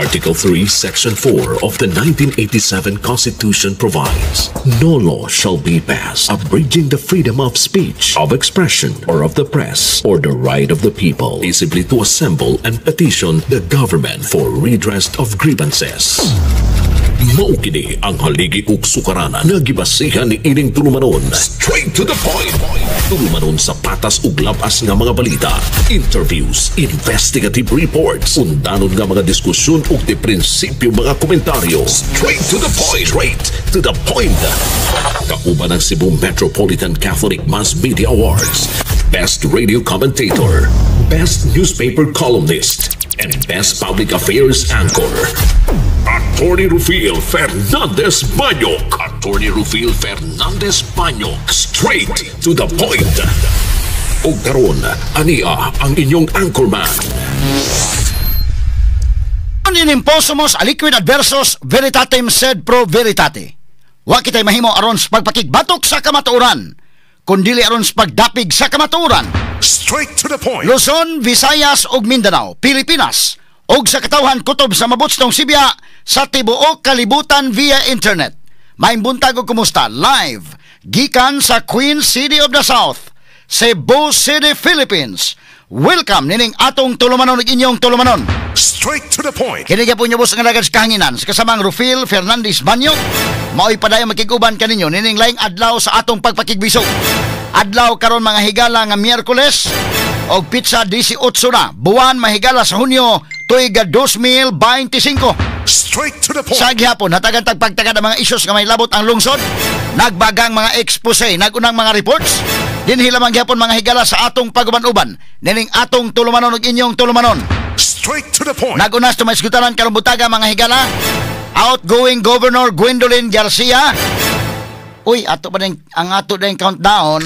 Article 3, Section 4 of the 1987 Constitution provides, "No law shall be passed abridging the freedom of speech, of expression, or of the press, or the right of the people peaceably to assemble and petition the government for redress of grievances." Mao kini ang haligi ug sukaranan nga gibasihan ni ining tulumanon. Straight to the point. Tulumanon sa patas ug labas nga mga balita, interviews, investigative reports, undanon nga mga diskusyon ug di prinsipyo mga komentaryo. Straight to the point. Straight to the point. Kauban ang Cebu Metropolitan Catholic Mass Media Awards, Best Radio Commentator, Best Newspaper Columnist, and Best Public Affairs Anchor. Attorney Rufil Fernandez Banyok. Attorney Rufil Fernandez Banyok. Straight to the point. Ug karon, ania ang inyong anchorman. In impossumus aliquid adversus veritatem sed pro veritate. Wa kitay mahimo aron sa pagpakigbatok sa kamatuoran, kundili aron sa pagdapig sa kamatuoran. Straight to the point. Luzon, Visayas ug Mindanao, Pilipinas, ug sa katawhan kutob sa mabutstong Sibya sa tibuok kalibutan via internet. Maayong buntag ug kumusta, live gikan sa Queen City of the South, Cebu City, Philippines. Welcome nining atong tulumanon ug inyong tulumanon. Straight to the point. Kini gyapon niyo nga alagad sa kahanginan sa kasamang Rufil Fernandez Banyo. Mao'y padayon makig-uban kaninyo nining laing adlaw sa atong pagpakigbisog. Adlaw karon, mga higala, nga Miyerkules og petsa 18 na buwan, mahigala, sa Hunyo, tuig 2025. Straight to the point. Sa gihapon, hatagan tag pagtagad ang mga isyus nga may labot ang lungsod. Nagbagang mga expose, nagunang mga reports. Dinhi lamang gihapon, mga higala, sa atong paguban-uban nining atong tulumanon ug inyong tulumanon. Straight to the point. Nagunas to maisgutanan karong butaga, mga higala. Outgoing Governor Gwendolyn Garcia. Uy, ato pa din ang ato din countdown.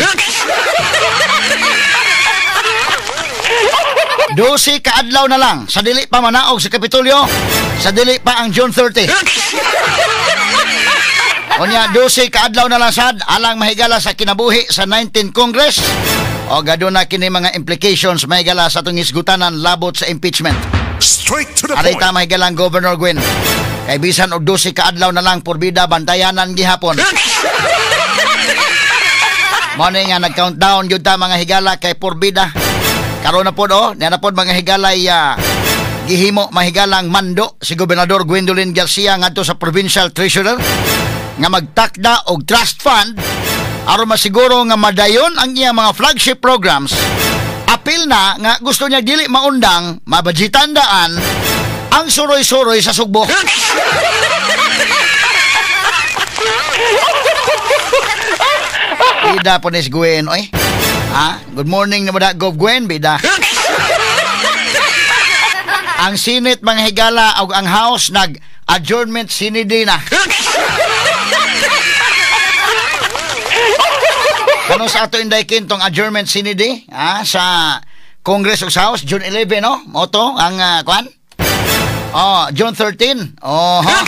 12 kaadlaw na lang sa dili pa manaog sa Kapitolyo, sa dili pa ang June 30. Unya, 12 kaadlaw na lang sad alang, mahigala, sa kinabuhi sa 19 Congress. O gaduna kini mga implications, mahigala, sa atong isgutanan labot sa impeachment. Straight to the Aray point. Ta, mahigalang Governor Gwen. Kay bisan og 12 kaadlaw na lang, porbida bantayanan gihapon. Mao ni nga nag-countdown gyud ta, mga higala, kay porbida. Karon na pod oh, niya na pod, mga higala, gihimo, mahigalang, mando si Gobernador Gwendolyn Garcia ngadto sa Provincial Treasurer nga magtakda og trust fund aron masiguro nga madayon ang iyang mga flagship programs. Apil na nga gusto niya dili maundang mabudgetan daan ang suroy-suroy sa Sugbo. Bida po ni si Gwen, oy. Ha? Good morning na mo da, Gov Gwen, bida. Ang Senate, mga higala, og ang House nag adjournment sine die na. Kano sa ato, Inday Kin, tong adjournment sine die, ha? Sa Congress ug sa House, June 11, no? Moto, ang kwan? Oh, June 13. Oh, ha?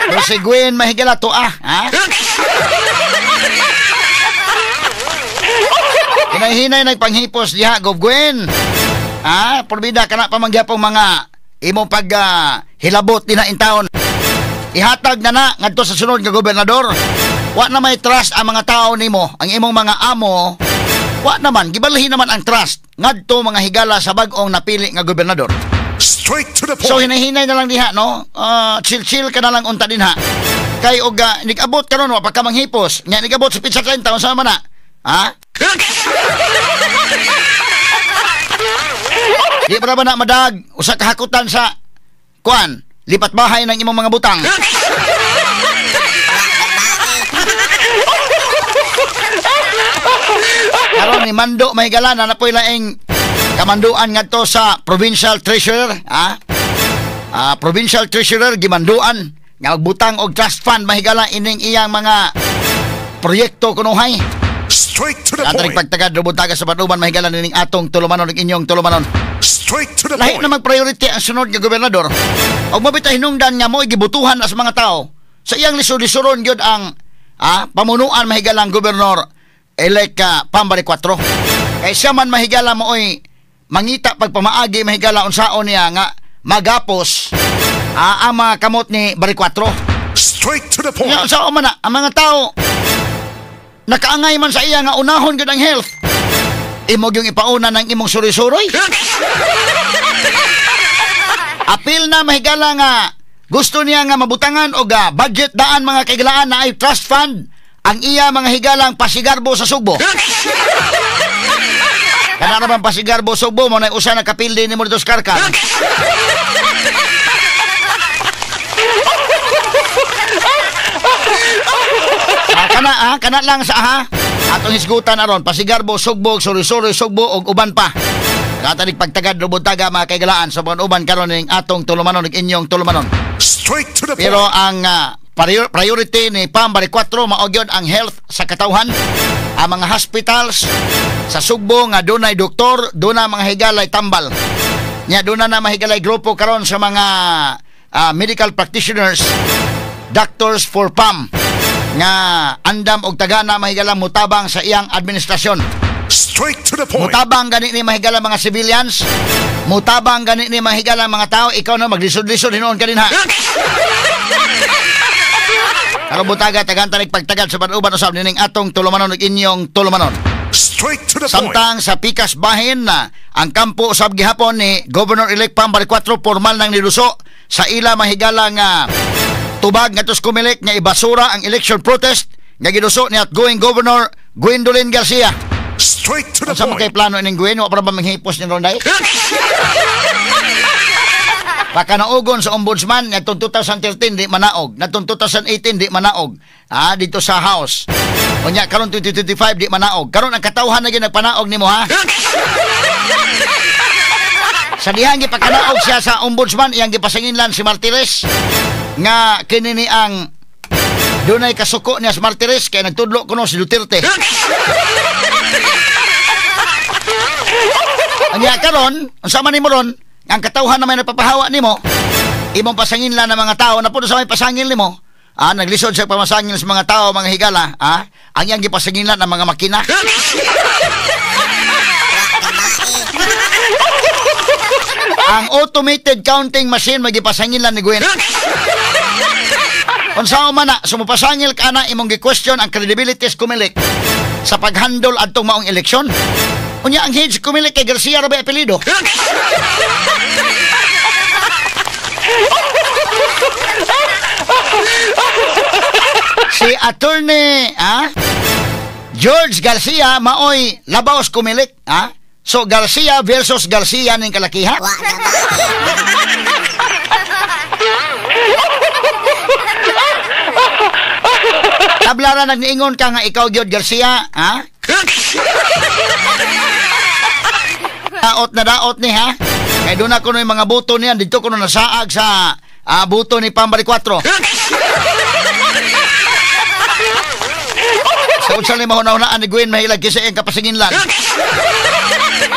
Pero si Gwen, mahigala to ah, ha? Hinahinay nagpanghipos diha, Gov Gwen. Ha? Porbida ka na pamangyapong mga imong pag hilabot din na in town. Ihatag na na ngadto sa sunod nga gobernador. Wa na may trust ang mga tao nimo, ang imong mga amo. Wa naman, gibalhin naman ang trust ngadto, mga higala, sa bag-ong napili nga gobernador. Straight to the point. So hinahinay na lang diha, no? Chill-chill ka na lang unta din ha. Kay og nigabot karon wa pa ka manghipos. Nya nigabot sa petsa 30, unsa man na? Ha? Di pa ba na madag usa ka hakutan sa kuan, lipat bahay ng imong mga butang. Karon ni Mando, mahigala na napoy laing kamanduan ngadto sa Provincial Treasurer, ha? Provincial Treasurer gimanduan nga magbutang og trust fund, mahigala, ining iyang mga proyekto kunuhay. Straight to the Atong point. pagtagad rubuntaga sa panuban, mahigala, nining atong tulumanon ug inyong tulumanon. Straight to the Lahi point. na mag-priority ang sunod nga gobernador. Og mabita hinungdan nga mo gibutuhan as mga tao. Sa iyang lisod-lisuron gyud ang pamunuan, mahigalang Gobernador elect Pambari 4. Kay siya man, mahigala, mooy mangita pagpamaagi mahigala unsaon niya nga magapos ang mga kamot ni Baricuatro. Straight to the point. Nga unsaon man na ang mga tao nakaangay man sa iya nga unahon gyud ang health. Imo gyung ipauna ng imong suri-suroy. Apil na mahigala nga gusto niya nga mabutangan og budget daan mga kaigalaan na ay trust fund ang iya mga higalang pasigarbo sa Sugbo. Kana ra bang pasigarbo Sugbo mo na usa na kapildi nimo dito sa Karkar. Kana kana lang sa ha. Atong hisgutan aron pasigarbo Sugbo, suri-suri Sugbo og uban pa. Katanig pagtagad rubuntaga mga kaigalaan sa uban karon ning atong tulumanon ug inyong tulumanon. Straight to the point. Pero ang priority ni Pam Baricuatro mao gyud ang health sa katawhan. Ang mga hospitals sa Sugbo nga dunay doktor, duna mga higalay tambal. Nya duna na mahigalay grupo karon sa mga medical practitioners, Doctors for Pam nga andam og tagana mahigala mutabang sa iyang administrasyon. Straight to the point. Mutabang gani ni mahigala mga civilians, mutabang gani ni mahigala mga tao, ikaw na maglisod-lisod hinuon ka din ha. Karon butaga tagan tanig pagtagad sa uban usab nining atong tulumanon ug inyong tulumanon. Straight to the point. Samtang sa Pikas Bahin na ang kampo usab gihapon ni Governor-elect Pam Baricuatro formal nang niluso sa ila mahigala nga tubag ngadto sa Comelec nga ibasura ang election protest nga giduso ni outgoing Governor Gwendolyn Garcia. Straight to the Unsa man point. kay plano ining Gwen? Wa pa ba manghipos ni Ronday? Pakanaugon sa ombudsman ngadtong 2013 di manaog, ngadtong 2018 di manaog. Dito sa House. Unya karon 2025 di manaog. Karon ang katawhan na gyud nagpanaog nimo ha. Sa dihang gipakanaog siya sa ombudsman, iyang gipasanginlan si Martires nga kini ni ang dunay kasuko niya si Martires kay nagtudlo kuno si Duterte. Anya karon, unsa man nimo ron, ang katawhan na may napapahawa nimo, imong pasanginlan ng mga tao na puno sa may pasangil nimo. Naglisod siya pamasangil sa mga tao, mga higala, ang iyang gipasanginlan ng mga makina. Ang automated counting machine magipasangilan ni Gwen. Unsa man na sumupasangil ka na imong gi-question ang credibility sa Comelec sa paghandle adtong maong eleksyon. Unya ang head sa Comelec kay Garcia ra ba apelyido? Si attorney George Garcia maoy labaw sa Comelec, So Garcia versus Garcia ning kalakiha. Tablara nagniingon ka nga ikaw gyud Garcia, ha? Daot na daot ni ha. Kay doon ako yung mga buto niyan dito ko nasaag sa buto ni Pam Baricuatro. Sa unsa ni mahuna-hunaan ni Gwen mahilag kisa iyang kapasinginlan.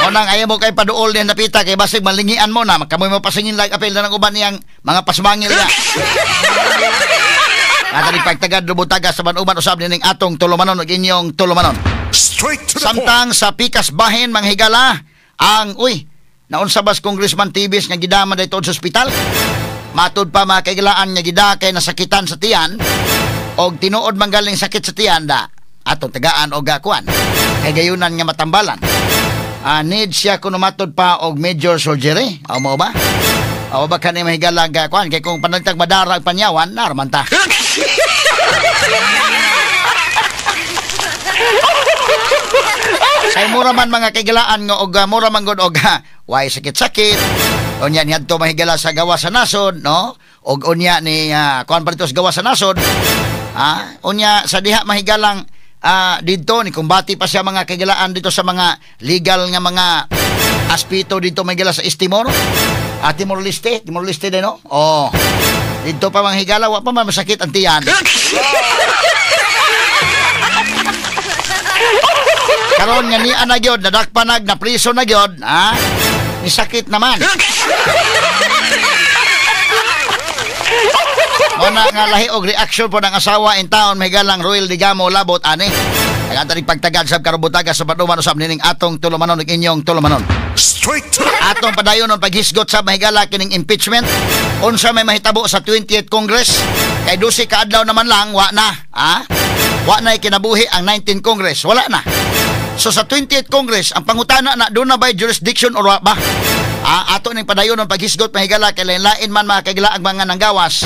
Unang ayaw mo kay paduol niya napita kay basig malingian mo na kamoy mapasinginlan apil na ng uban niyang mga pasmangil niya. At pagtagad lubutaga sa banuban usab nining atong tulumanon ug inyong tulumanon. Straight to the point. Samtang sa Pikas Bahin manghigala ang uy naunsa bas Congressman Tibis nga gidama dayto sa ospital. Matud pa mga kaigalaan nga gida kay nasakitan sa tiyan og tinuod manggaling sakit sa tiyan da atong tagaan og kuan kay gayunan nga matambalan. Need siya kuno matud pa og major surgery. Aw mo ba? Aw ba kani mahigala nga kuan kay kung panagtag madarag panyawan narman ta. Kay mura man mga kaigalaan nga og mura man gud og way sakit-sakit. Unya niadto mahigala sa gawas sa nasod, no? Og unya ni kuan pa dito sa gawas sa nasod. Unya sa diha mahigalang didto ni kumbati pa siya mga kaigalaan dito sa mga legal nga mga aspito dito mahigala sa East Timor. Timor Leste, Timor Leste din, no? Oh. Dito pa mga higala, wa pa man masakit ang tiyan. Karon nga niya na gyud, nadakpanag, na priso na gyud, ni sakit naman. Muna nga lahi og reaction po ng asawa in town, mahigalang Royal Digamo labot ani. Nagatanig pagtagad sa karubutaga sa paduman usab nining atong tulumanon ug inyong tulumanon. Straight to the Atong padayon ang paghisgot sa mahigala kining impeachment. Unsa may mahitabo sa 20th Congress? Kay 12 ka adlaw naman lang, wa na. Ha? Wa na kinabuhi ang 19th Congress. Wala na. So sa 20th Congress, ang pangutana na, doon na ba jurisdiction or wa ba? Ah, ato ning padayon ang paghisgot, mahigala, kay lain man mga kaigala ang mga nanggawas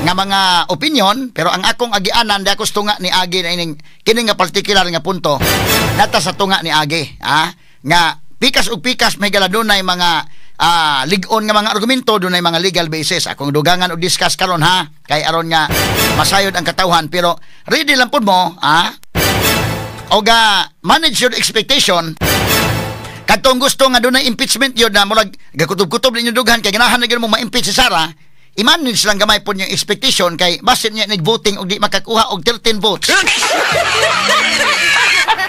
nga mga opinion, pero ang akong agianan di ako sa tunga ni agi na ining kini nga particular nga punto nata sa tunga ni agi, ha, nga pikas ug pikas, mahigala, dunay mga lig-on nga mga argumento, dunay mga legal basis. Akong dugangan og discuss karon, ha, kay aron nga masayod ang katawhan, pero ready lang pud mo, ha, oga manage your expectation. Kadtong gusto nga dunay impeachment yun na murag gakutob-kutob ninyo dughan kay ganahan na gyud mo ma-impeach si Sara, i-manage lang gamay po yung expectation kay basin niya nag-voting og di makakuha og 13 votes.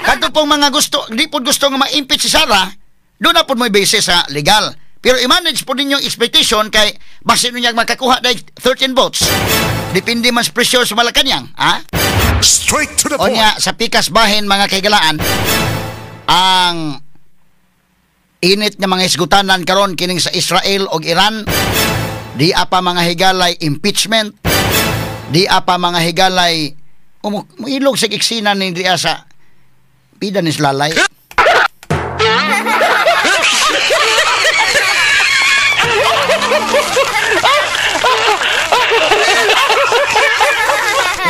Kadto pong mga gusto, di po gusto nga ma-impeach si Sara, doon na po mo'y basis sa legal. Pero i-manage po ninyo expectation kay basin niya makakuha dahil 13 votes. Depende man sa pressure sa Malacanang, ha? Straight to the point. Onya, sa pikas bahin, mga kaigalaan, ang init nga mga hisgutanan karon kining sa Israel og Iran. Di apa mga higalay impeachment, di apa mga higalay muilog sa eksena ni diya sa pida ni Lalay.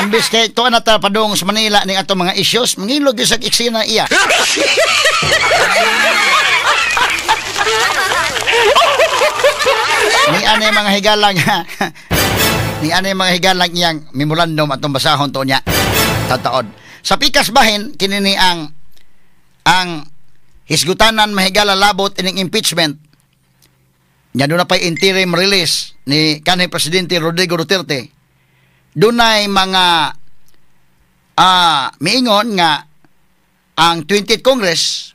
Imbes kay tuwa na ta padung sa Manila ning atong mga issues, mangilog gyud sa eksena iya. Ni anay mga higalang ni anay mga higalang iyang memorandum atong basahon to niya tataod. Sa pikas bahin kini ni ang hisgutanan mahigala labot ining impeachment. Nya doon na pa'y interim release ni kanhi Presidente Rodrigo Duterte. Dunay mga miingon nga ang 20th Congress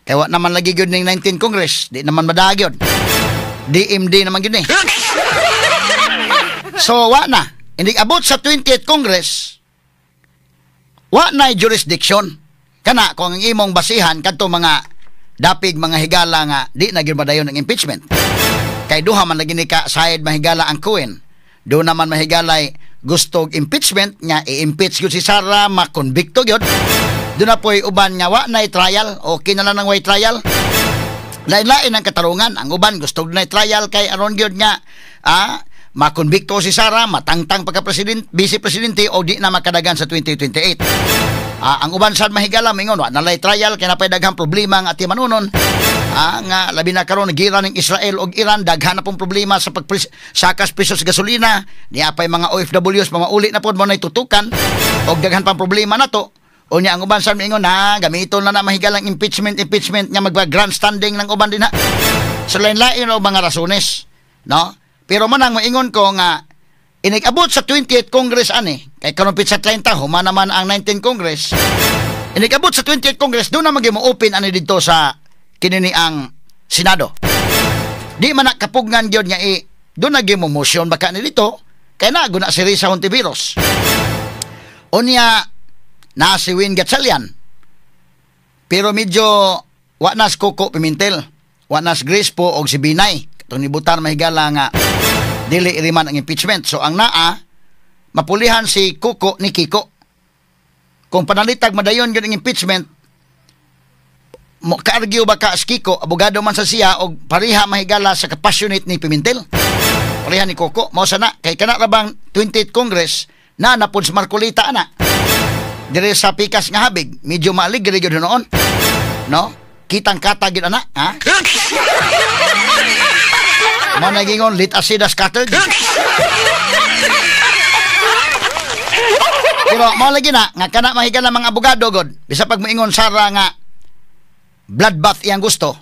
kay wa naman lagi gyud ning 19th Congress, di naman madaag yun. DMD naman gyud ni. So wa na. Hindi abot sa 20th Congress, wa na jurisdiction. Kana kung ang imong basihan kadto mga dapig mga higala nga di na gyud madayon ang impeachment. Kay duha man lagi ni ka side mahigala ang Queen. Do naman mahigalay gusto og impeachment nga i-impeach gyud si Sara, makonbikto gyud. Do na po'y uban nga wa na trial, okay na lang ang way trial. Lain-lain ang katarungan. Ang uban gusto na trial kay aron gyud nga makonbikto si Sara, matangtang pagka president, vice presidente o di na makadagan sa 2028. Ang uban sad mahigala mingon wa na lay trial kay napay daghang problema ang ati manunon. Nga labi na karon gira ning Israel og Iran, daghan na pong problema sa pagsakas presyo sa gasolina, niya pay mga OFWs mamauli na pod mo nay tutukan og daghan pang problema nato. Unya ang uban sad mingon na gamiton na na mahigalang impeachment nga magba grandstanding ng uban dinha. So lain-lain og mga rasones, no? Pero manang moingon ko nga inig-abot sa 20th Congress ani kay karon pitsa 30 human naman ang 19th Congress. Inig-abot sa 20th Congress doon na mo open ani didto sa kinini ang Senado. Di man nakapugnan gyud nga doon na mo motion baka ni dito kay na guna si Risa Hontiveros. Unya na si Win Gatchalian. Pero medyo wa na si Coco Pimentel, wa na si Grace po og si Binay. Katong nibutan mahigala nga dili iriman ang impeachment. So ang naa mapulihan si Coco ni Kiko. Kung panalitag madayon gyud ang impeachment, mo kaargue ba ka si Kiko, abogado man sa siya og pareha mahigala sa kapassionate ni Pimentel. Pareha ni Coco. Mao sana kay kana ra bang 20th Congress na napod sa Marcolita ana. Dire sa pikas nga habig, medyo maaligre gyud noon. No? Kitang kata gyud ana, ha? Mo nagingon lit asida scattered. Pero mao lagi na nga kana mahigala mga abogado god. Bisa pag moingon Sara nga bloodbath iyang gusto.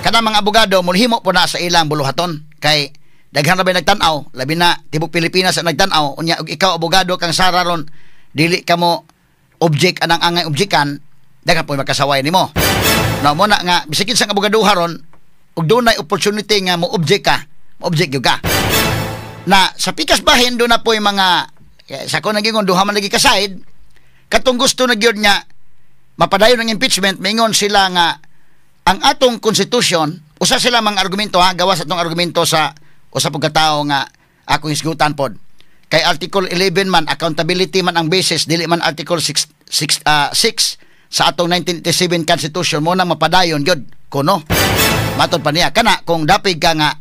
Kana mga abogado mulhimo po na sa ilang buluhaton kay daghan ra bay nagtan-aw, labi na tibok Pilipinas ang nagtan-aw. Unya og ikaw abogado kang Sara ron, dili ka mo object anang angay objekan, daghan po makasaway nimo. No mo na nga bisag kinsang abogaduha ron og dunay opportunity nga mo object ka, mo object gyud ka. Na sa pikas bahin do na po'y mga sa ko nagingon duha man lagi ka side katong gusto na gyud nga mapadayon ang impeachment, mingon sila nga Ang atong konstitusyon, usa sila mga argumento ha, gawas atong argumento sa usa pud ka tawo nga akong hisgutan pod. Kay Article 11 man, accountability man ang basis, dili man Article 6, 6 sa atong 1987 Constitution mo nang mapadayon gyud kuno. Matod pa niya kana kung dapig ka nga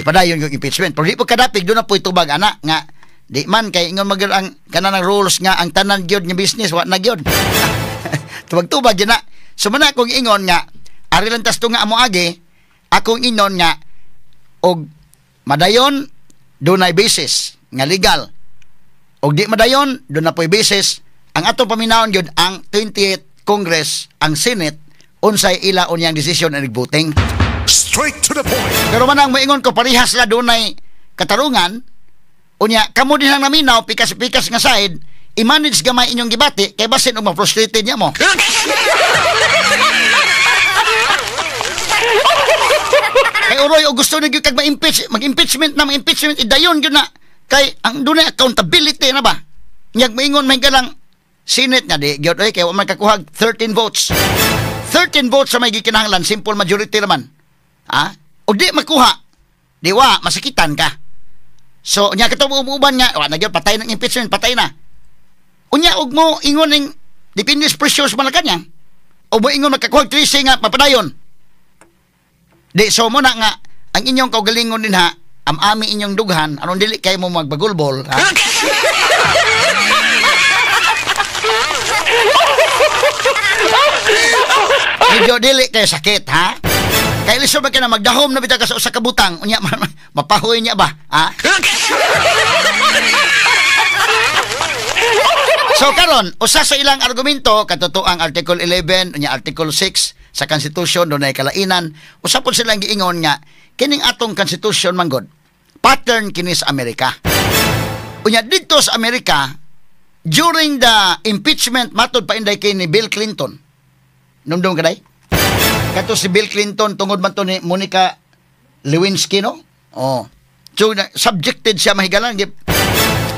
ipadayon yung impeachment. Pero di po kadapig, doon na po itubag ana nga di man kay ingon magyud ang kanang rules nga ang tanan gyud nga business wa na gyud. Tubag-tubag gyud na. So man akong ingon nga ari lang tas tunga amo agi, akong ingon nga og madayon dunay basis nga legal. Og di madayon doon na po'y basis. Ang atong paminawon gyud ang 28th Congress, ang Senate, unsay ila unyang desisyon ang nagbuting. Straight to the point. Pero manang moingon ko parehas la dunay katarungan, unya kamo din ang naminaw pikas-pikas nga side, i-manage gamay inyong gibati kay basin og ma-frustrated niya mo. Kay uroy og gusto na gyud kag ma-impeach, mag-impeachment na, mag-impeachment idayon gyud na kay ang dunay accountability na ba. Nyag moingon may galang Senate nga di gyud oy kay wa man kakuhag 13 votes. 13 votes sa may gikinahanglan, simple majority raman. Ha? Og di makuha, di wa masakitan ka. So unya kato uban nga wa na gyud patay ng impeachment, patay na. Unya og mo ingon ning depende sa pressure sa Malacañang. O mo ingon makakuhag 13 nga mapadayon. Di so mo na nga ang inyong kaugalingon din ha, amami inyong dughan aron dili kay mo magbagulbol ha. Medyo dili kay sakit ha. Kay lisod ba kay na magdahom na bitaw ka sa usa ka butang unya mapahoy niya ba ha. So karon usa sa ilang argumento katotoo ang Article 11 unya Article 6 sa Constitution dunay kalainan, usa pud silang giingon nga kining atong Constitution manggod pattern kini sa Amerika. Unya didto sa Amerika during the impeachment matod pa inday kay ni Bill Clinton. Numdum kaday? Kato si Bill Clinton tungod man to ni Monica Lewinsky no? Oh. So subjected siya mahigalan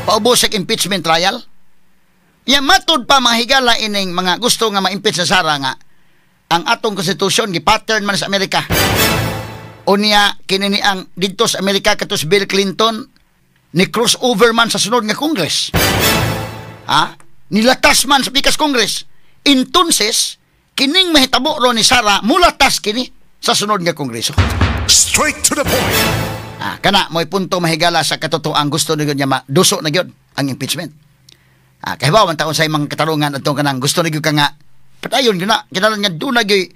paubos sa impeachment trial. Ya matod pa mahigala ining mga gusto nga ma-impeach sa Sara nga ang atong konstitusyon gi-pattern man sa Amerika. Unya kini ni ang didto sa Amerika kato si Bill Clinton ni crossover man sa sunod nga Congress. Ha? Nilatas man sa pikas Congress. Entonces kining mahitabo ro ni Sara mulatas kini sa sunod nga Kongreso. Straight to the point. Ah, kana mo'y punto mahigala sa katotoang gusto na gyud niya maduso na gyud ang impeachment. Ah, kay ba man taon sa imong katarungan adtong kanang gusto na gyud ka nga patayon gyud na kinahanglan nga doon na gyud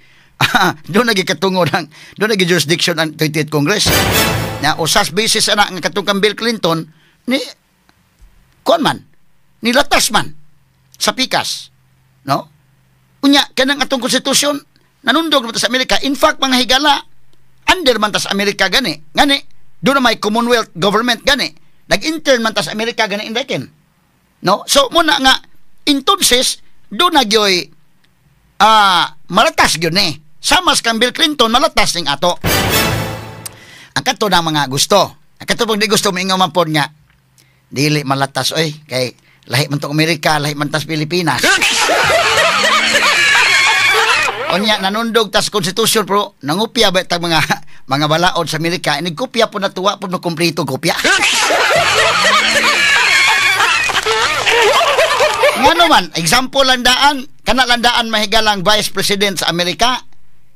doon na gyud katungod ang doon na gyud jurisdiction ang 28th Congress. Na usas basis ana nga katong kang Bill Clinton ni kuan man nilatas man sa pikas, no? Unya kanang atong konstitusyon nanundog man ta sa Amerika. In fact mga higala under man ta sa Amerika gani. Gani doon na may Commonwealth government gani. Nag-intern man ta sa Amerika gani indekin. No? So muna nga entonces doon na gyoy malatas gyud ni. Samas kang Bill Clinton malatas ning ato. Ang kato na mga gusto. Ang kato pag di gusto moingon man pod nga dili malatas oy kay lahi man tong Amerika, lahi man tas Pilipinas. Unya nanundog tas konstitusyon pero nangupya ba tag mga balaod sa Amerika, inigkopya po na tuwa po no kumpleto kopya. Ngano man, example landaan, kana landaan mahigalang vice president sa Amerika.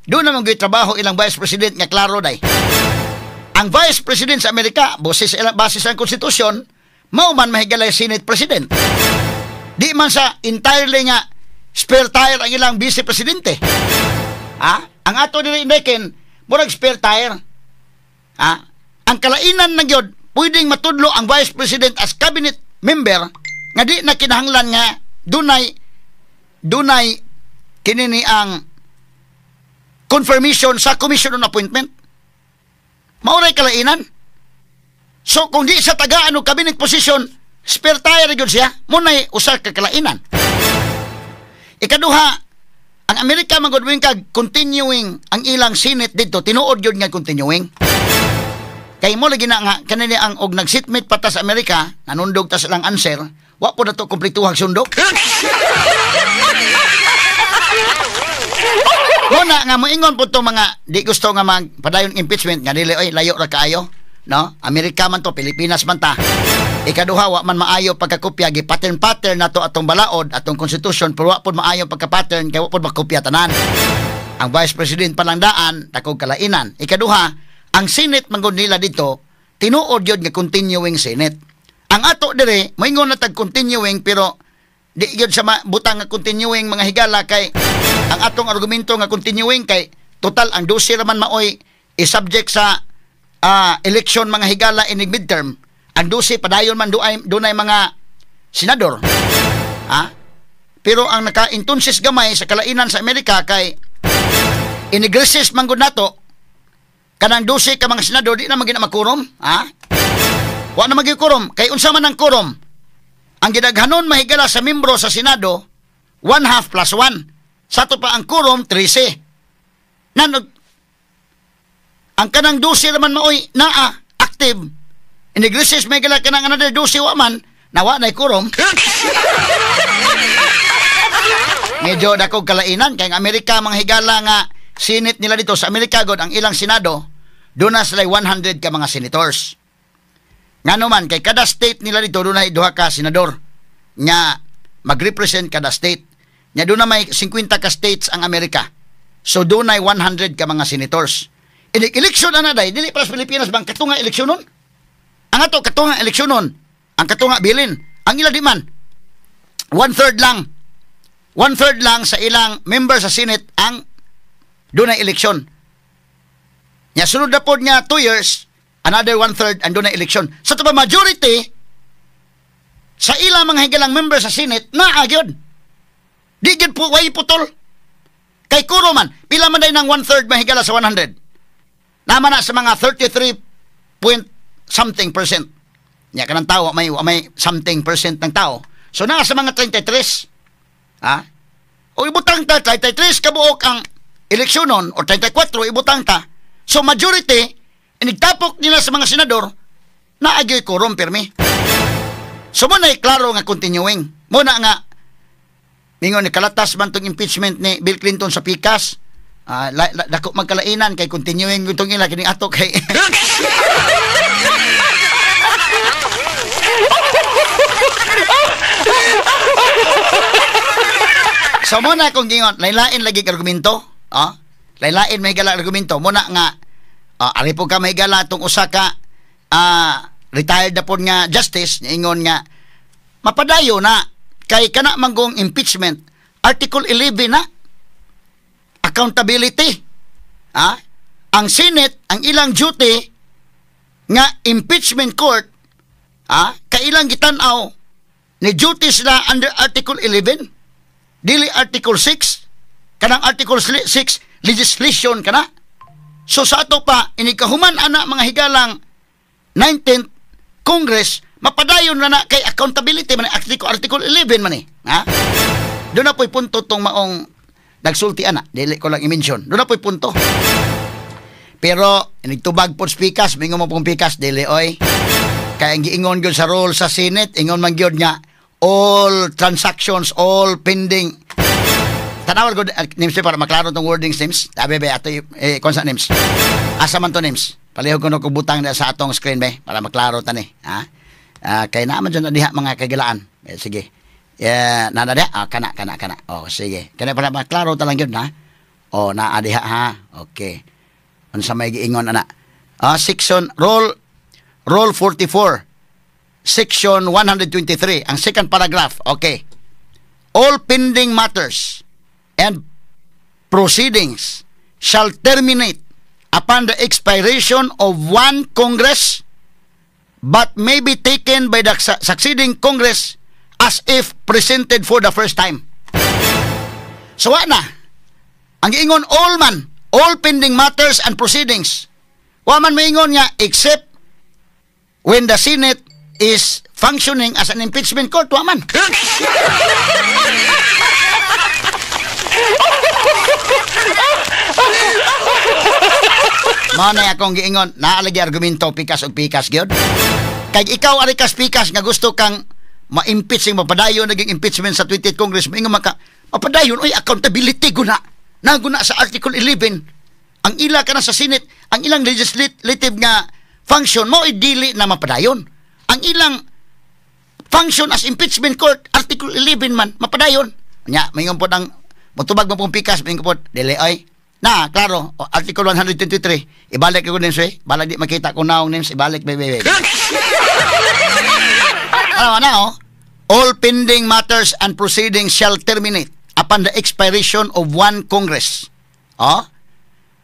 Doon naman gyud trabaho ilang vice president nga klaro day. Ang vice president sa Amerika, boses base sa konstitusyon, mao man mahigalay Senate president. Di man sa entirely nga spare tire ang ilang vice presidente. Ha? Ang ato diri indeken, murag spare tire. Ha? Ang kalainan na gyud, pwedeng matudlo ang vice president as cabinet member nga di na kinahanglan nga dunay kini ni ang confirmation sa commission on appointment. Mauray kalainan. So kung di sa tagaan og cabinet position, spare tire gyud siya, munay usa ka kalainan. Ikaduha, ang Amerika man gud kag continuing ang ilang Senate dito, tinuod gyud nga continuing. Kay mo lagi na nga kanini ang og nagsitmate pa ta sa Amerika, nanundog ta silang answer, wa po na to kompletuhag sundok. Muna nga moingon po tong mga di gusto nga magpadayon impeachment nga dili oy layo ra kaayo, no? Amerika man to, Pilipinas man ta. Ikaduha, wa man maayo pagkakopya, gi pattern pattern nato atong balaod, atong constitution, pero wa pod maayo pagka-pattern kay wa pod makopya tanan. Ang vice president pa lang daan dakog kalainan. Ikaduha, ang Senate man gud nila dito, tinuod gyud nga continuing Senate. Ang ato dire, moingon na tag continuing pero di gyud sa butang nga continuing mga higala kay ang atong argumento nga continuing kay total ang 12 raman maoy i-subject sa election mga higala inig midterm. Ang 12 padayon man dunay mga senador. Ha? Pero ang naka-intunsis gamay sa kalainan sa Amerika kay inigresis man gud nato kanang 12 ka mga senador di na man gina makurom, ha? Wa na magikurom kay unsa man ang quorum? Ang gidaghanon mahigala sa membro sa Senado 1/2 plus 1. Sa ato pa ang quorum 13. Nanog ang kanang 12 raman maoy naa active. Inigresis may gala kanang another 12 wa man nawa nay quorum. Medyo dakog kalainan kay ang Amerika mga higala nga Senate nila dito sa Amerika god ang ilang Senado doon na sila 100 ka mga senators. Ngano man kay kada state nila dito dunay duha ka senador nga magrepresent kada state. Nya doon na may 50 ka states ang Amerika. So dunay 100 ka mga senators. Inig eleksyon ana day dili para sa Pilipinas bang katunga eleksyon nun? Ang ato katunga eleksyon nun, ang katunga bilin, ang ila di man 1/3 lang. 1/3 lang sa ilang member sa Senate ang dunay eleksyon. Nya sunod na pod nga 2 years, another 1/3 ang dunay eleksyon. Sa to pa majority sa ilang mga higalang member sa Senate naa gyud. Di gyud po way putol. Kay kuro man, pila man day nang 1/3 mahigala sa 100. Naman na sa mga 33 point something percent. Nya kanang tao may something percent ng tao. So naa sa mga 33. Ha? O ibutang ta 33 kabuok ang eleksyon nun, o 34 ibutang ta. So majority inigtapok nila sa mga senador na agyoy quorum pirmi. So mo na klaro nga continuing. Muna nga mingon ni kalatas man tong impeachment ni Bill Clinton sa pikas. Dako magkalainan kay continuing itong ila kini ato kay So muna kung gingon lailain lagi argumento, ah? Lailain may gala argumento muna nga ari po ka may gala tong usa ka retired na po nga justice ingon nga mapadayo na kay kana manggong impeachment article 11 na accountability. Ah? Ang Senate ang ilang duty nga impeachment court, kailang gitan-aw ni duty sila under article 11 dili article 6 kanang article 6 legislation kana. So sa ato pa inikahuman ana mga higalang 19th Congress mapadayon na na kay accountability man article 11 man eh. Ha? Doon na po'y punto tong maong nagsulti ana, dili ko lang i-mention. Doon na po'y punto. Pero inigtubag po pikas, mingon mo pong pikas dili oy. Kay ang giingon gyud sa role sa Senate, ingon man gyud nga all transactions, all pending. Tanawar ko names para maklaro tong wordings names. Tabi be ato kon sa names. Asa man to names? Palihog ko no kog butang na sa atong screen be para maklaro tani, ha? Kay naa man dyan diha mga kagilaan. Eh, sige. Yeah, na diha. Kana kana kana. Oh, sige. Kana para maklaro ta lang gyud ha. Oh, naa diha ha. Okay. Unsa may giingon ana? Section roll 44. Section 123, ang second paragraph. Okay. All pending matters and proceedings shall terminate upon the expiration of one Congress but may be taken by the succeeding Congress as if presented for the first time. So wa na. Ang giingon all man, all pending matters and proceedings. Wa man maingon nga except when the Senate is functioning as an impeachment court, wa man. Mao na akong giingon, naalagi argumento pikas og pikas gyud. Kay ikaw ari kas pikas nga gusto kang ma-impeach, mapadayon naging impeachment sa 20th Congress, maingon man ka mapadayon oy accountability guna. Naguna sa Article 11, ang ila kana sa Senate, ang ilang legislative nga function mo dili na mapadayon. Ang ilang function as impeachment court, Article 11 man, mapadayon. Nya, maingon pod ang mutubag mo pong pikas, maingon pod, dili ay. Na, klaro, Article 123, ibalik ko nims eh. Balag di makita kung naong nims, ibalik, baby. Ano na, oh? All pending matters and proceedings shall terminate upon the expiration of one Congress. Oh?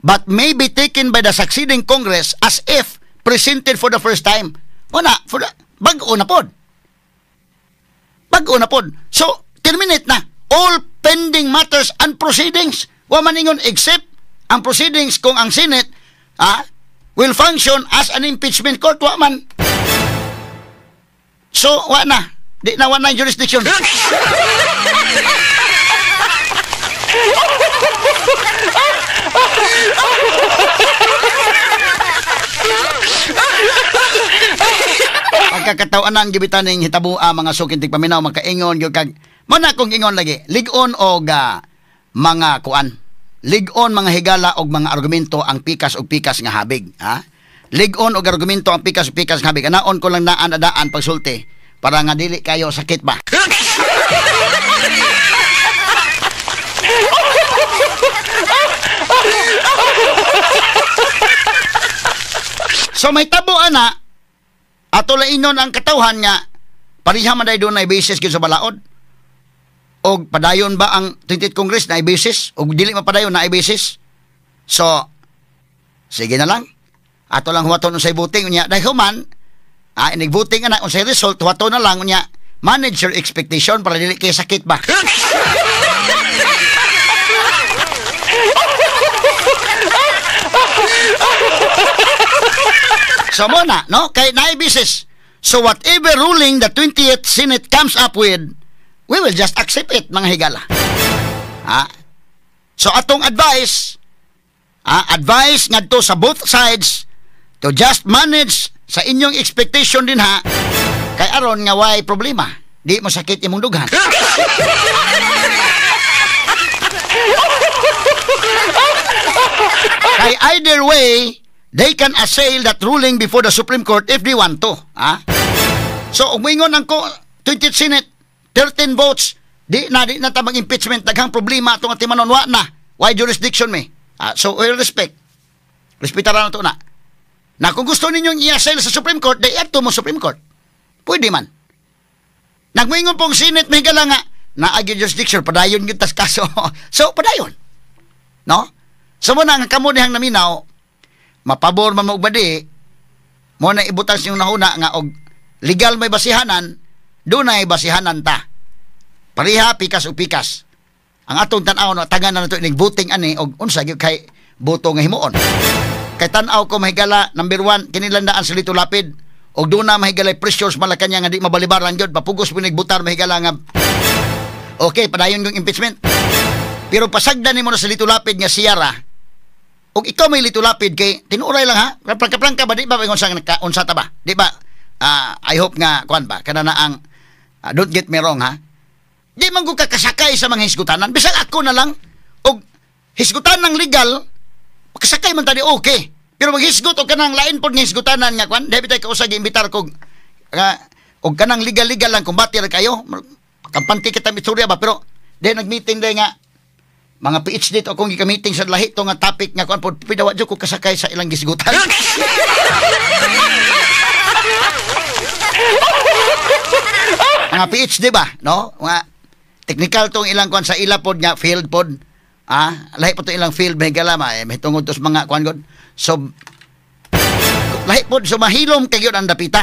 But may be taken by the succeeding Congress as if presented for the first time. Wala, for the, bag-o na pod. Bag-o na pod. So, terminate na. All pending matters and proceedings. Wa man ingon except ang proceedings kung ang Senate will function as an impeachment court. Wa man. So, wa na. Di na wa na jurisdiction. Pagkakatawanan gibitan ning hitabua mga sukintig paminaw makaingon gyud kag mo na kong ingon lagi lig-on og mga kuan, lig-on mga higala og mga argumento ang pikas og pikas nga habig, ha? Lig-on og argumento ang pikas og pikas nga habig. Anaon ko lang naan adaan pagsulti para nga dili kayo sakit ba. So may tabo ana ato lainon ang katawhan nga pareha man day dunay basis gyud sa balaod. Og padayon ba ang 20th Congress na basis og dili mapadayon na basis? So sige na lang. Ato lang huwaton unsay voting unya dahil human inig voting ana unsay result huwaton na lang unya manage your expectation para dili kay sakit ba. So mo na, no? Kay naay basis. So whatever ruling the 20th Senate comes up with, we will just accept it, mga higala. Ha? So atong advice, advice ngadto sa both sides to just manage sa inyong expectation din ha, kay aron nga way problema. Di mo sakit imong dughan. Kay either way, they can assail that ruling before the Supreme Court if they want to. Ha? So, umingon ang 20th Senate, 13 votes, di na tabang impeachment, daghang problema itong atimanon, wa na. Why jurisdiction me? So, we respect. Respetaran na ito na. Na kung gusto ninyong i-assail sa Supreme Court, di ato mo Supreme Court. Pwede man. Nagmuingon pong Senate, may gala nga, naagi jurisdiction, padayon yung tas kaso. So, padayon. No? So, muna, ang kamo nihang naminaw, mapabor man mo badi, mo na ibutang siyong nahuna nga og legal may basihanan, dunay basihanan ta. Pareha pikas o pikas. Ang atong tan-aw na tagan na nato inig voting ani og unsa gyud kay boto nga himuon. Kay tan-aw ko mahigala number 1 kinilandaan sa Lito Lapid og duna mahigalay pressures Malacañang nga di mabalibaran gyud mapugos mo nigbutar mahigala nga okay padayon yung impeachment. Pero pasagdan nimo na sa Lito Lapid nga siyara. Og ikaw may Lito Lapid kay tinuray lang ha. Prangka-prangka ba di ba ingon sa unsa ta ba? Di ba? I hope nga kuan ba kana na ang don't get me wrong ha. Di man ko kakasakay sa mga hisgutanan. Bisag ako na lang og hisgutan ng legal makasakay man tani okay. Pero maghisgot og kanang lain pod nga hisgutanan nga kuan, di bitay kausa giimbitar kog og kanang legal-legal lang kumbati ra kayo. Kampante kita istorya ba pero di nagmeeting day nga mga PhD to akong gika-meeting sa lahi to nga topic nga kuan pod pidawa jud ko kasakay sa ilang gisgutan. Mga PhD ba, no? Mga technical tong ilang kuan sa ila pod nga field pod. Lahi po to ilang field mahigala ma eh, mahitungod to sa mga kuan god. So lahi pod so mahilom kay gyud ang dapita.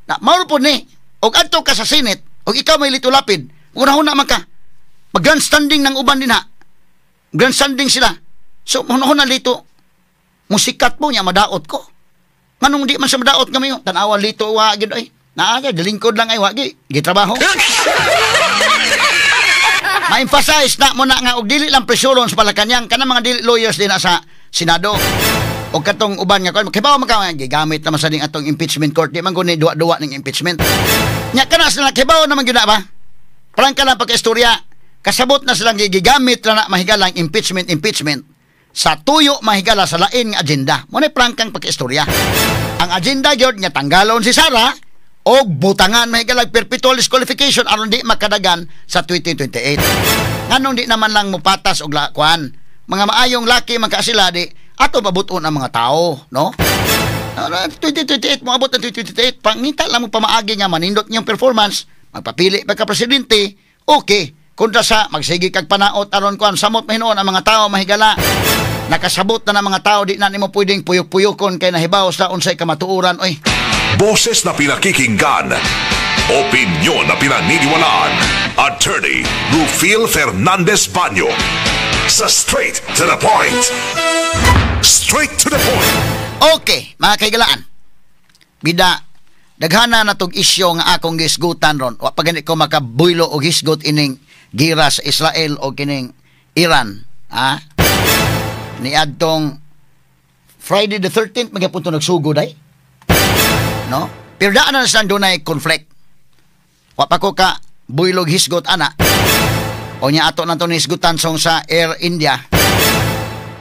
Na mao pod ni og adto ka sa Senate og ikaw may Lito Lapid, una-una man ka. Mag grandstanding ng uban din ha. Grandstanding sila. So una-una Lito, musikat mo niya madaot ko. Nganong di man sa madaot kami tan-awa Lito wa gyud ay. Naa gyud lingkod lang ay wa gyud gitrabaho. Ma-emphasize na mo na nga og dili lang presuron sa Malacañang kanang mga dili lawyers din na sa Senado. Og katong uban nga kay bawo man ka gigamit naman sa ning atong impeachment court di man guni duwa-duwa ning impeachment. Nya kana sila kay bawo naman gyud na ba? Prangka lang pagka-istorya. Kasabot na silang gigamit na mahigalang impeachment sa tuyo mahigala sa lain nga agenda. Mo ni prangkang pagkaistorya. Ang agenda gyud nga tanggalon si Sara og butangan mahigalag perpetual disqualification aron di makadagan sa 2028. Nganong di naman lang mupatas og kuan, mga maayong laki man ka sila di ato pabuton ang mga tao, no? 2028 moabot ang 2028, pangita lang mo pamaagi nga manindot niyong performance, magpapili pa ka presidente, okay. Kontra sa magsige kag panaot aron kuan samot mahinuon ang mga tao mahigala. Nakasabot na ng mga tao, di na nimo pwedeng puyok-puyokon kay nahibaw sa unsay kamatuoran oy. Boses na pinakikinggan, opinyon na pinaniniwalaan. Attorney Rufil Fernandez Banyo sa Straight to the Point. Straight to the Point. Okay, mga kaigalaan. Bida, daghana na tog isyo nga akong gisgutan ron. Wa pa gani ko makabuylo og hisgot ining gira sa Israel o kining Iran. Ha? Niadtong Friday the 13th magyapon to nagsugod ay. No? Pero daan na silang dunay conflict. Wa pa ko ka buylog hisgot ana. O nya ato na to nisgutan song sa Air India.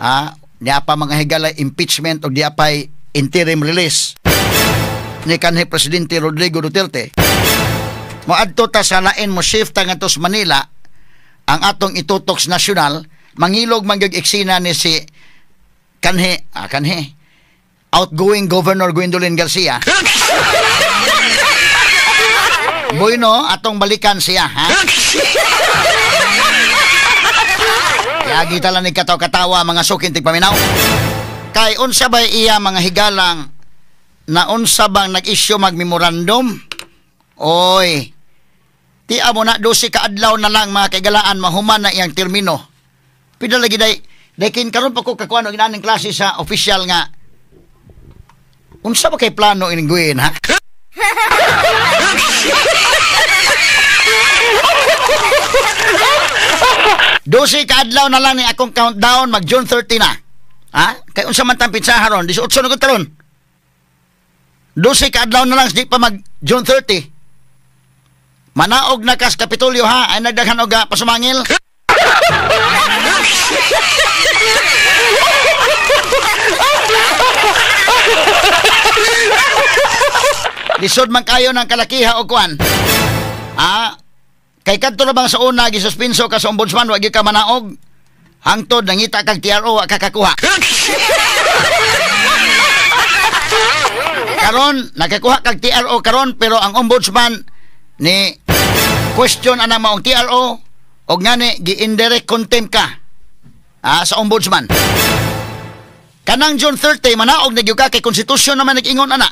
Ha? Niya pa mga higala impeachment o diya pa'y interim release ni kanhi Presidente Rodrigo Duterte. Moadto ta sa lain mo shift ta ngadto sa Manila ang atong itutoks nasyonal, mangilog man gyud eksena ni si kanhi outgoing Governor Gwendolyn Garcia. Bueno, atong balikan siya, ha? Yagi tala ni kataw-katawa mga sukin tigpaminaw. Kay unsa bay iya mga higalang na unsa bang nag-issue mag-memorandum? Oy, ti amo na 12 ka adlaw na lang mga kaigalaan mahuman na iyang termino. Pila lagi day kin karon pa ko kakuan og inaning klase sa official nga unsa ba kay plano ining Gwen, ha? 12 ka adlaw na lang ni akong countdown, mag June 30 na. Ha? Kay unsa man tang pitsaha ron, 18 na gud karon. 12 ka adlaw na lang di pa mag June 30. Manaog na kas Kapitolyo, ha? Ay nagdaghan og pasumangil. Lisod man kayo ng kalakiha o kuan. Ah, kay kadto na bang sa una gisuspinso ka sa ombudsman, wa gyud ka manaog. Hangtod nangita kag TRO, wa ka kakuha. Karon nakakuha kag TRO karon, pero ang ombudsman ni question ana maong TRO og ngani gi-indirect contempt ka sa ombudsman. Kanang June 30 manaog na gyud ka kay konstitusyon naman nag-ingon ana.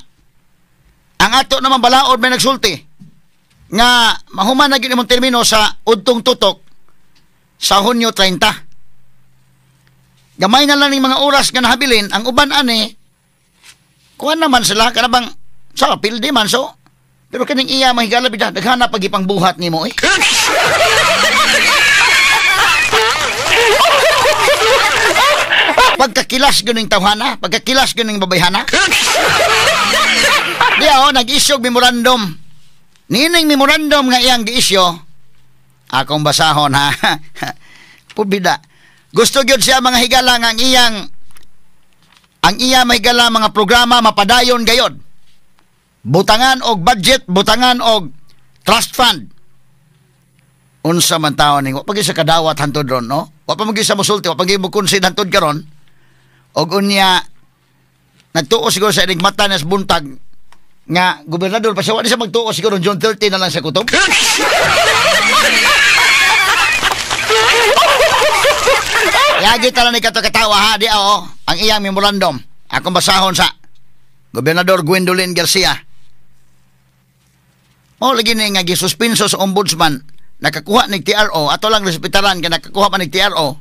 Ang ato naman balaod may nagsulti nga mahuman na gyud imong termino sa udtong tutok sa Hunyo 30. Gamay na lang ning mga oras nga nahabilin ang uban ani kuan naman sila kanabang sa pildi man so. Pero kaning iya mahigala bida daghana pag ipangbuhat nimo eh. Pagkakilas gyud ning tawhana, pagkakilas gyud ning babayhana. Di ako nag-issue memorandum. Nining memorandum nga iyang gi-issue, akong basahon ha. Pubida. Gusto gyud siya mga higala nga ang iyang mahigala mga programa mapadayon gayod. Butangan og budget, butangan og trust fund. Unsa man taon ning wa pa gyud sa kadawat hantod ron, no? Wa pa man gyud sa mosulti, wa pa gyud mo concede hantod karon. Og unya nagtuo siguro sa inig mata nas buntag nga gobernador pa siya, wa di siya magtuo siguro June 30 na lang sa kutob. Yagi tala ni kato katawa ha, di oo, ang iyang memorandum. Akong basahon sa Gobernador Gwendolyn Garcia. Mao lagi ni nga gisuspinso sa ombudsman, nakakuha nig TRO, ato lang respetaran kay nakakuha man nig TRO.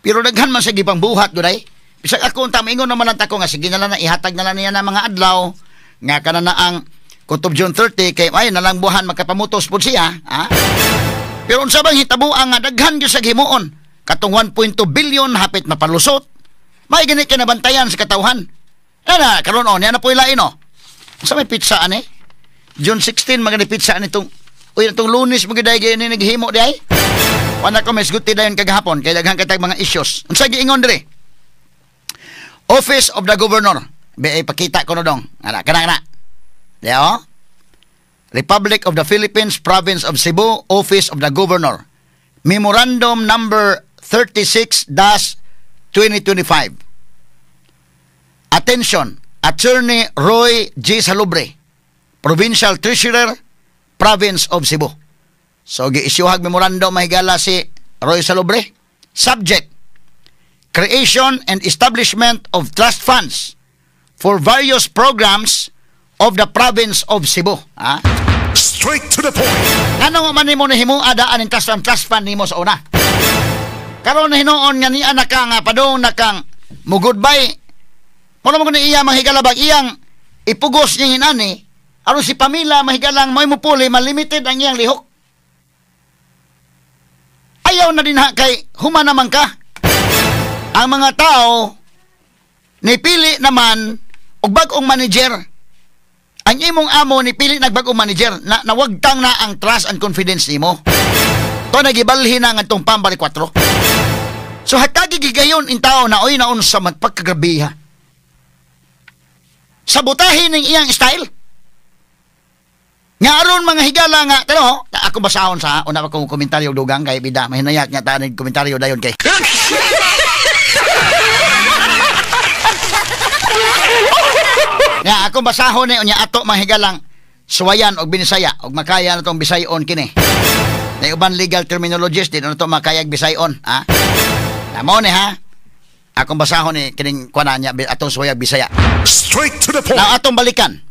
Pero daghan man sa gipangbuhat guday. Bisag ako unta maingon naman lang tako nga sige na lang na ihatag na lang niya na mga adlaw nga kana na ang kutob June 30 kay ay nalang buhan makapamutos pud siya, ha? Pero unsa bang hitabuan nga daghan gyud sa himuon? Katong 1.2 billion hapit mapalusot. May gani kay nabantayan sa katawhan. Ana karon on niya na poy lain oh. Unsa may pizza ani? June 16 magani pizza ani tong uy atong Lunes magyud ni naghimo di ay. Wala ko maisguti dayon kagahapon kay daghan katag mga issues. Unsa giingon diri? Office of the Governor. Be ipakita ko no dong. Ana kana kana. Leo? Republic of the Philippines, Province of Cebu, Office of the Governor. Memorandum number 36-2025. Attention, Attorney Roy G. Salubre, Provincial Treasurer, Province of Cebu. So, gi-issuehag memorandum, mahigala, si Roy Salubre. Subject, creation and establishment of trust funds for various programs of the Province of Cebu. Ha? Straight to the point. Ano man nimo nahimo adaan ang trust fund nimo sa una? Karon na hinuon nga niya na ka nga padung na kang mo goodbye. Mo mo ni iya, mahigalabag iyang ipugos niya hinani aron si Pamela, mahigalang, may mupuli, malimited ang iyang lihok. Ayaw na din ha kay human naman ka. Ang mga tao nipili naman og bag-ong manager. Ang imong amo nipili nag bag-ong manager na nawagtang na ang trust and confidence nimo. To nagibalhin na ngadtong Pambari 4. So hatagi gigayon in tao na oy naon sa pagkagrabiha. Sabotahin ning iyang style. Nga aron, mga higala, nga pero ako basahon sa una pa kong komentaryo dugang kay bida mahinayak nga tanig komentaryo dayon kay. Nga ako basahon ni unya ato, mga higalang, suwayan og Binisaya og makaya na tong Bisayon kini. Na uban legal terminologies di na to makayag Bisayon, ha? Namo ni ha. Akong basahon ni kining kuana niya atong suwayag Bisaya. Straight to the point. Now atong balikan.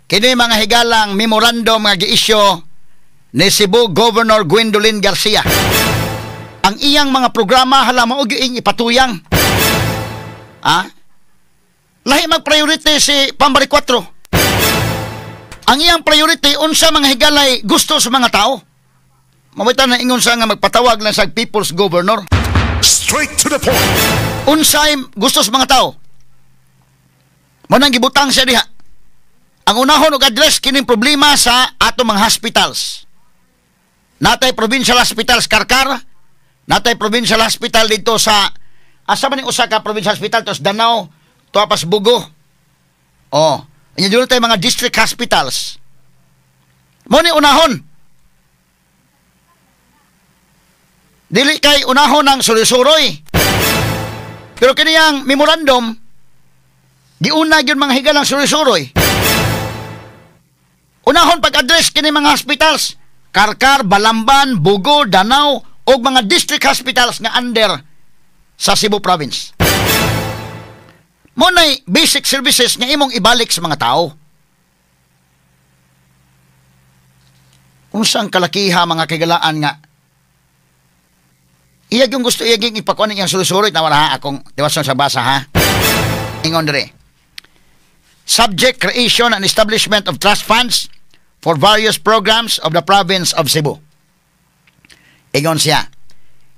Kini, mga higalang, memorandum nga gi-issue ni Cebu Governor Gwendolyn Garcia. Ang iyang mga programa hala mao gyud ipatuyang. Ah? Lahi mag-priority si Pambari 4. Ang iyang priority unsa, mga higalay, gusto sa mga tao. Mawitan na ingon sa nga magpatawag lang sa People's Governor. Straight to the point. Unsay gusto sa mga tao. Mo nang gibutang siya diha. Ang unahon og address kining problema sa atong mga hospitals. Natay Provincial Hospitals Carcar, natay Provincial Hospital dito sa asa man ning usa ka provincial hospital tos Danao, tuwa Bugo. Oh, nya dito tay mga district hospitals. Mo ni unahon. Dili kay unahon ang suroy-suroy. Pero kiniyang memorandum, giuna gyud, mga higalang, suroy-suroy. Unahon pag-address kini mga hospitals, Carcar, Balamban, Bugo, Danao ug mga district hospitals nga under sa Cebu Province. Mo nay basic services nga imong ibalik sa mga tao. Unsang kalakiha, mga kagalaan, nga iya yung gusto iya yung ipakuan iyang suroy na wala ha akong tiwason sa basa ha. Ingon dire. Subject, creation and establishment of trust funds for various programs of the Province of Cebu. Ingon siya,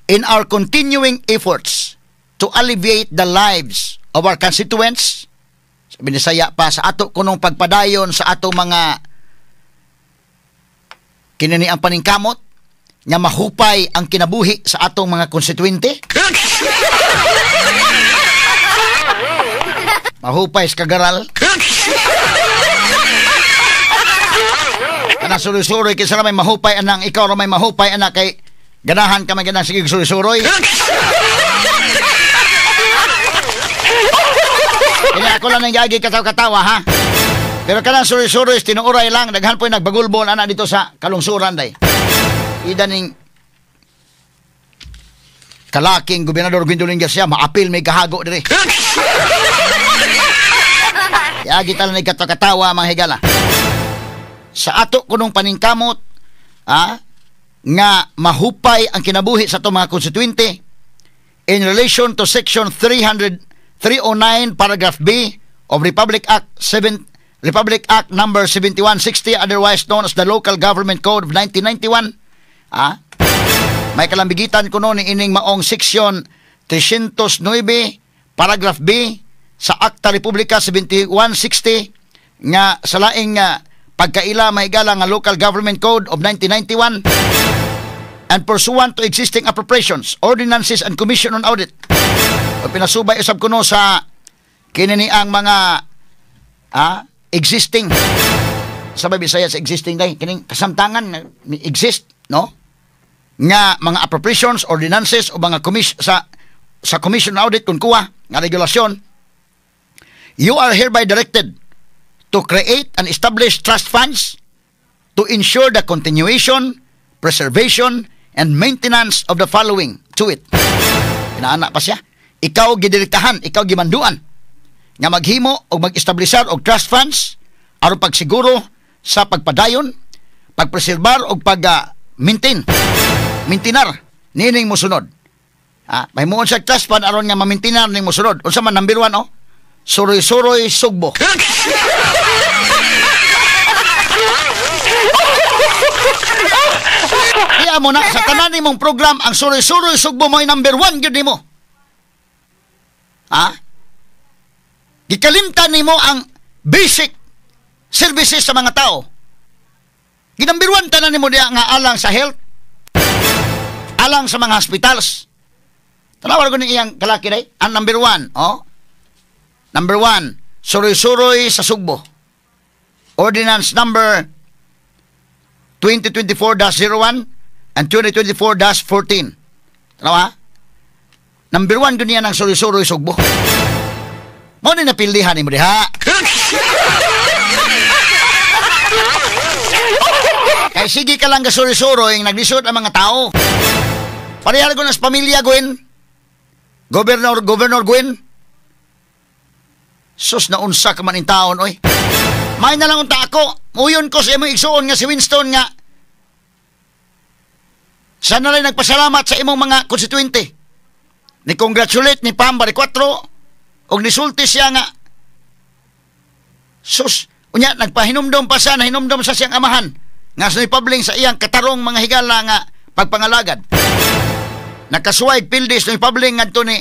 in our continuing efforts to alleviate the lives of our constituents, sa Binisaya pa, sa ato kunong pagpadayon sa ato mga kinini ang paningkamot nga mahupay ang kinabuhi sa atong mga konstituente. Mahupay sa kagaral. Kana suroy-suroy kinsa may mahupay anang ikaw ra may mahupay anak kay ganahan ka man ganang sige suroy-suroy. Kaya ako lang nang gagi katawa-katawa ha. Pero kanang suroy-suroy tinuoray lang, daghan po nagbagulbon ana dito sa kalungsuran day. Ida ning kalaking Gobernador Gwendolyn Garcia maapil may kahago dire. Yagi talan ni katawa, mga higala. Sa ato kunong paningkamot nga mahupay ang kinabuhi sa atong mga konstituente in relation to Section 300 309 paragraph B of Republic Act number 7160, otherwise known as the Local Government Code of 1991, may kalambigitan kuno ni ining maong Section 309 paragraph B sa Akta Republika 7160 nga sa laing pagkaila, mahigala, nga Local Government Code of 1991. and pursuant to existing appropriations, ordinances, and Commission on Audit. O pinasubay usab kuno sa kini ang mga existing sa Bisaya sa existing day kining kasamtangan exist, no, nga mga appropriations, ordinances o mga commission sa Commission on Audit kung kuha nga regulasyon. You are hereby directed to create and establish trust funds to ensure the continuation, preservation, and maintenance of the following to it. Inaana pa siya. Ikaw gidirektahan, ikaw gimanduan nga maghimo o mag-establisar og trust funds aron pagsiguro sa pagpadayon, pagpreserbar og pag maintinar nining mosunod. Mahimuon sa trust fund aron nga mamintinar ning mosunod. Unsa man number 1, oh? Suroy-suroy Sugbo. Iya mo na sa tanan nimong program ang Suroy-suroy Sugbo mo number 1 gyud nimo. Ha? Gikalimtan nimo ang basic services sa mga tao. Ginumber 1 tanan nimo diha nga alang sa health, alang sa mga hospitals. Tanawa ko ni iyang kalaki day. Ang number 1, oh. Number 1, Suroy-suroy sa Sugbo. Ordinance number 2024-01 and 2024-14. Tanawa? Number 1 dun yan ang Suroy-suroy Sugbo. Mo ni napildihan ni mo diha. Kay sige ka lang ka suroy-suroy, naglisod ang mga tao. Parehal ko na sa pamilya, Gwen. Governor Gwen. Sus, naunsa ka man in taon, oy. May na lang unta ako. Muyon ko sa imong igsuon nga si Winston nga. Sana rin nagpasalamat sa imong mga konstituente. Ni congratulate ni Pam Baricuatro og nisulti siya nga. Sus, unya nagpahinumdom pa siya, nahinumdom sa siyang amahan nga sa pabling sa iyang katarong mga higala nga pagpangalagad. Nakasuway pildis ni pabling ngadto ni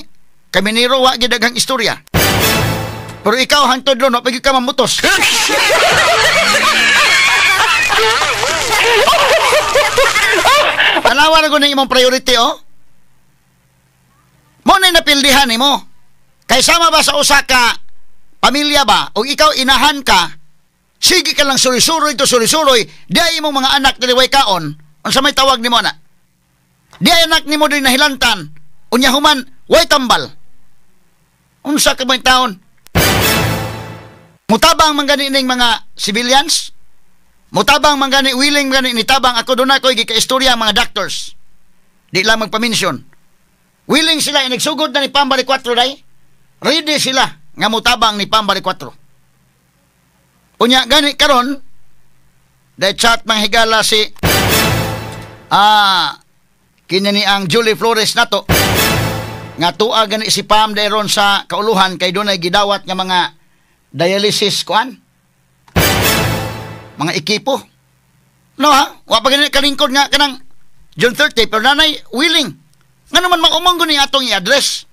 Kaminiro, wa gid daghang istorya. Pero ikaw hangtod ron, wa ka mamutos. Tanawa na ko ng imong priority, oh. Mo na napildihan nimo. Kay sama ba sa usa ka pamilya ba o ikaw inahan ka, sige ka lang suroy-suroy to suroy-suroy, di ay imong mga anak dili way kaon, unsa may tawag nimo na? Di ay anak nimo dili nahilantan, unya human way tambal. Unsa ka may taon? Mutabang man gani ning mga civilians? Mutabang man gani, willing man gani nitabang. Ako doon ako gikaistorya ang mga doctors. Di lang magpaminsion. Willing sila, inigsugod na ni Pam Baricuatro day. Ready sila nga mutabang ni Pam Baricuatro. Unya gani karon, day chat mga higala si kini ni ang Julie Flores nato nga tuwa gani si Pam dayron sa kauluhan kay dunay gidawat nga mga dialysis kuan, mga ekipo. No ha, wa pa gani kalingkod nga kanang June 30 pero nanay willing. Ngano man maumong ni atong i-address.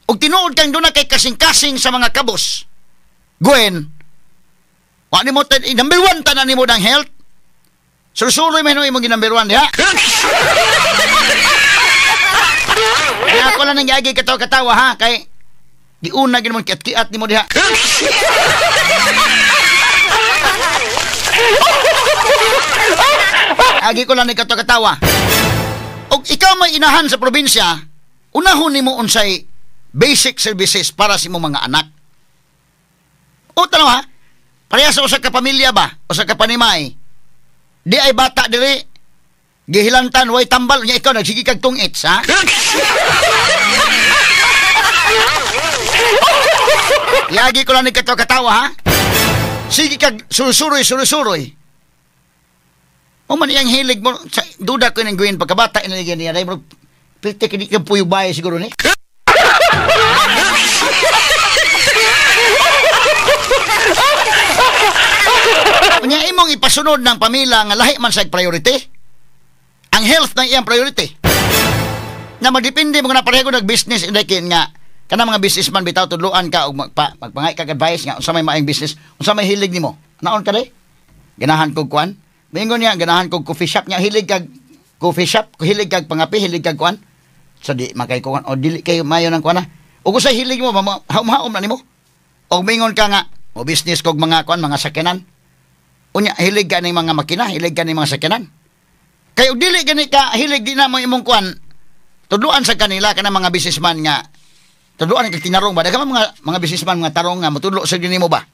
Og tinuod kang doon na kay kasing-kasing sa mga kabos. Gwen, wa nimo number 1 tanan nimo ng health. Susuloy man imong number 1 diha. Kaya ako lang nang giagi katawa-katawa ha kay di una gid mo kiat-kiat nimo diha. Agi ko lang ni katawa-katawa. Og ikaw may inahan sa probinsya, unahon nimo unsay basic services para sa imong mga anak. O tanaw ha, pareha sa usa ka pamilya ba, usa ka panimay, di ay bata diri gihilantan way tambal, nya ikaw nagsige kag tungits ha. Yagi ko lang ni katawa-katawa ha. Sige kag surusuroy. O man iyang hilig mo, sa, duda ko ng Gwen, pagkabata inaligyan niya, dahil pwede ka di kang puyubay siguro ni. Unya imong ipasunod ng pamilya nga lahi man sa priority. Ang health ng iyang priority. Na magdepende mo na pareho nag-business indakin nga kana mga businessman bitaw tudloan ka og magpangay kag advice nga unsa may maayong business, unsa may hilig nimo. Naon ka day? Ganahan kog kuan. Mingon niya ganahan kog coffee shop niya, hilig kag Coffee shop, hilig kag pangapi, hilig kag kuan. Sa di makay kuan o dili kayo mayo ng kuan na. O kung sa hilig mo, haom-haom na nimo. O mingon ka nga, o business kog mga kuan, mga sakyanan. Unya, hilig ka ning mga makina, hilig ka ning mga sakyanan. Kay og dili gani ka hilig di na mo imong kuan, tudluan sa kanila kanang mga businessman nga tudluan kag tinarong ba? Daghan mga businessman mga tarong nga motudlo sa nimo ba?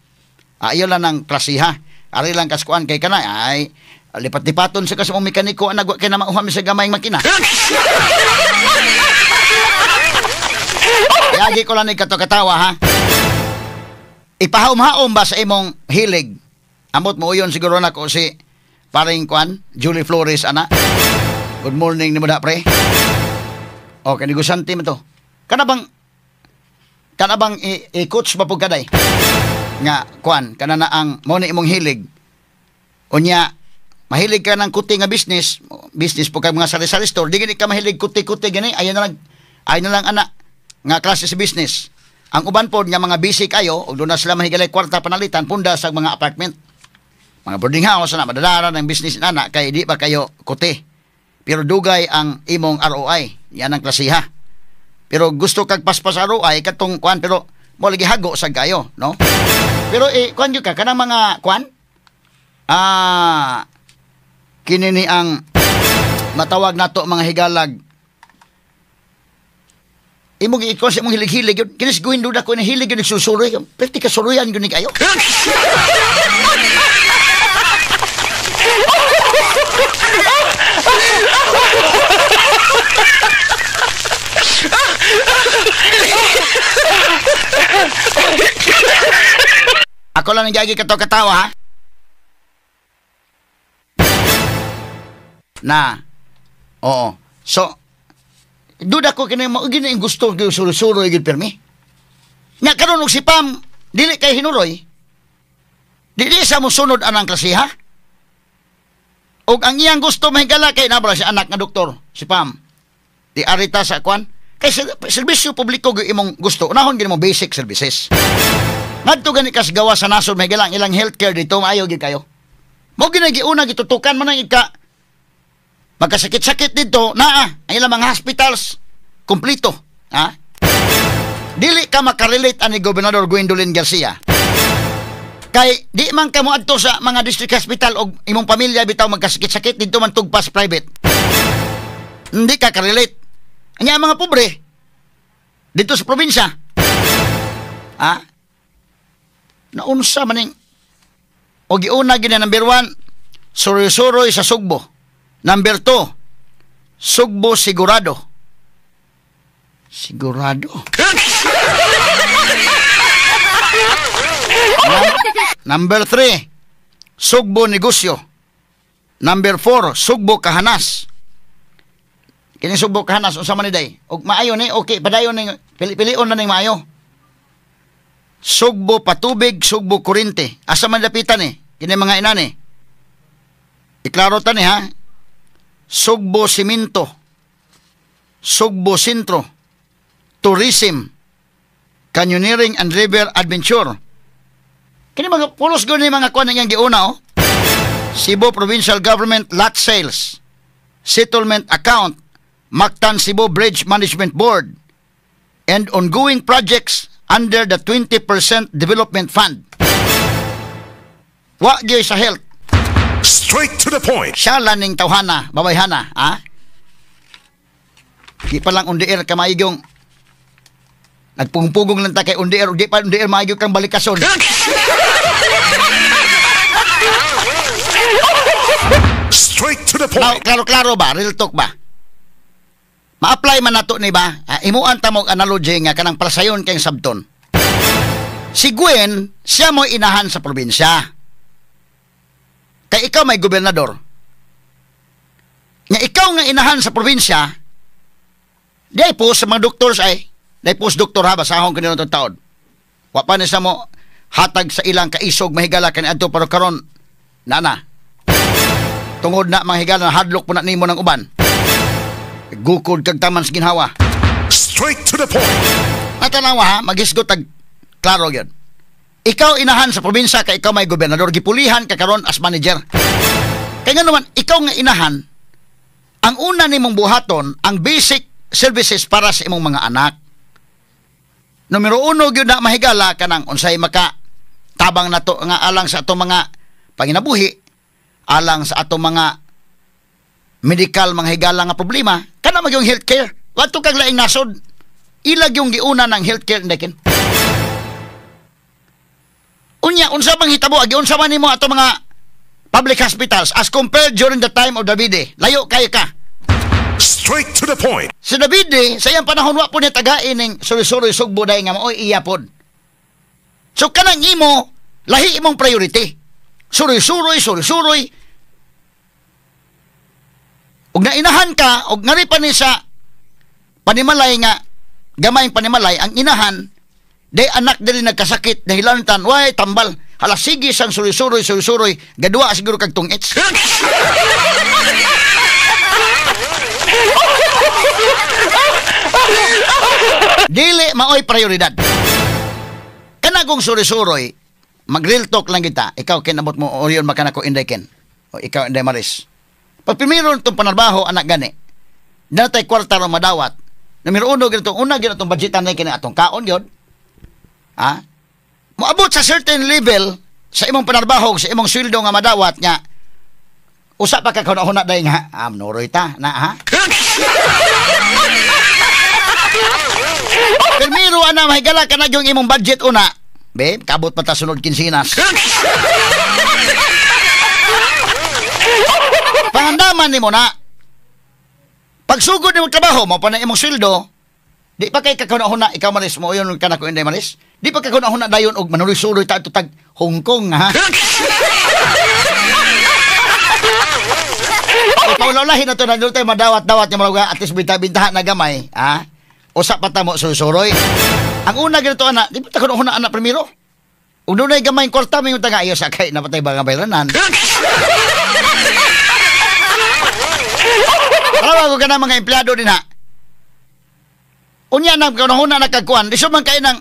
Ayaw lang ng klasiha. Ari lang kas kuan kay kana ay lipat-lipaton sa kas mong mekaniko anag wa kay na mauham sa gamayng makina. Yagi ko lang ni kato-katawa ha. Ipahaom-haom ba sa imong hilig? Amot mo uyon siguro na ko si paring kuan, Julie Flores ana. Good morning nimo da pre. O kay negosante man to. Kana bang i-coach ba pud kaday? Nga kuan kana na ang mo ni imong hilig. Unya mahilig ka ng kuti nga business, business po kag mga sari-sari store, di gani ka mahilig kuti-kuti gani, ayo na lang ana nga klase sa business. Ang uban pod nga mga busy kayo og doon na sila mahigalay kwarta panalitan punda sa mga apartment. Mga boarding house na madadara ng business nana kay di ba kayo kuti. Pero dugay ang imong ROI, yan ang klasiha. Pero gusto kag paspas ROI katong kuan pero mo lagi hago sa kayo, no? Pero kuan gyud ka kanang mga kuan? Kini ni ang matawag nato mga higalag. Imong giikon sa imong hilig-hilig yun. Kinis guhin duda ko na hilig yun nagsusuroy. Pwede ka suruyan yun kayo. Ako lang ang gagi katawa-katawa ha. Na. Oo. So, duda ko kini mo gini ang gusto gyud suroy gyud permi. Nya karon og si Pam dili kay hinuroy. Dili sa mosunod anang klasiha. Og ang iyang gusto mahigala kay nabra si anak nga doktor, si Pam. Di arita sa kwan kay serbisyo publiko gyud imong gusto. Unahon gyud mo basic services. Ngadto gani kas gawa sa nasod mahigala ang ilang healthcare dito maayo gyud kayo. Mo gini giuna gitutukan man ang ika magkasakit-sakit dito, naa, ang ilang mga hospitals, kumplito. Ha? Dili ka makarelate ani Gobernador Gwendolyn Garcia. Kay, di man ka moadto sa mga district hospital o imong pamilya bitaw magkasakit-sakit, dito man tugpas private. Hindi ka karelate. Ang mga pobre, dito sa probinsya, ha? Naunsa maning, o giuna gina number 1, suroy-suroy sa Sugbo. Number 2, Sugbo sigurado. Sigurado. Number 3, Sugbo negosyo. Number 4, Sugbo kahanas. Kini Sugbo kahanas unsa man ni day? Og maayo ni, okay, padayon ni pili-pilion na ning maayo. Sugbo patubig, Sugbo kurente. Asa man dapitan ni? Kini mga inani. Iklaro ta ni ha. Sugbo Simento, Sugbo Sentro, Tourism, Canyoneering and River Adventure. Kini mga pulos gud ni mga kuan ang giuna oh. Cebu Provincial Government Lot Sales, Settlement Account, Mactan Cebu Bridge Management Board, and ongoing projects under the 20% Development Fund. Wa gyud sa health. Straight to the point. Siya laning tawhana, babayhana, ha? Di pa lang undiir ka maigong. Nagpungpugong lang ta kay undiir, di pa undiir maigong kang balikason. Straight to the point. Now, klaro-klaro ba? Real talk ba? Ma-apply man nato ni ba? Imuan ta mo analogy nga kanang palasayon kayong sabton. Si Gwen, siya mo inahan sa probinsya. Kay ikaw may gobernador. Nga ikaw nga inahan sa probinsya, di ay po sa mga doctors ay, di ay po sa doktor ha, basahon kanila itong taon. Wa pa ni sa mo hatag sa ilang kaisog mahigala kani adto pero karon nana. Tungod na mga higala hadlok po na nimo ng uban. Gukod kag taman sa ginhawa. Straight to the point. Natanawa ha, magisgot tag klaro gyud. Ikaw inahan sa probinsya kay ikaw may gobernador, gipulihan ka karon as manager. Kay nga naman ikaw nga inahan, Ang una nimong buhaton, ang basic services para sa imong mga anak. Numero 1 gyud na mahigala kanang unsay maka tabang nato nga alang sa atong mga panginabuhi, alang sa atong mga medical mga higala nga problema, kana magyong healthcare. Wadto kag laing nasod, ilag yung giuna ng healthcare ndakin. Unya unsa bang hitabo agi unsa man nimo atong mga public hospitals as compared during the time of Davide? Layo kayo ka. Straight to the point. Si Davide sa iyang panahon wa po niya tagain ning suroy-suroy sugbo day nga maoy iya pod. So kanang imo lahi imong priority. Suroy-suroy, suroy-suroy. Ug nainahan ka og ngari pa ni sa panimalay nga gamayng panimalay ang inahan day anak diri nagkasakit dahilantan way tambal hala sige sang suroy-suroy suroy-suroy gadwa siguro kag tungits. Dili maoy prioridad. Kana kung suroy-suroy mag-real talk lang kita. Ikaw kinabot mo orion makanako Inday Ken o ikaw Inday Maris. Pag primero itong panarbaho anak gani natay kwarta ro madawat. Numero 1 ginatong una ginatong budgetan na kini atong kaon gyud. Ha? Moabot sa certain level sa imong panarbaho, sa imong sweldo nga madawat nga usa pa ka kahuna-huna day nga nuroy ta na ha. Primero ana mahigala ka na yung imong budget una. Babe, kabot pa ta sunod kinsinas. Pangandaman nimo na. Pagsugod nimo trabaho mo pa na imong sweldo, di pa kay kakahuna-huna ikaw Maris mo yon kanako Inday Maris. Di pa kakahuna-huna dayon og manuloy-suloy ta tag Hong Kong ha. Paulaulahin na to na tayo madawat-dawat nga mga at least binta-bintahan na gamay ha. Usa pa ta mo susuroy. Ang una ganito ana, di pa ta kuno ana primero. Ug dunay gamay kwarta may taga ayo sa kay napatay ba nga bayranan. Tawag ko ka na mga empleyado din ha. Unya na kanahuna nakagkuan, di man kay nang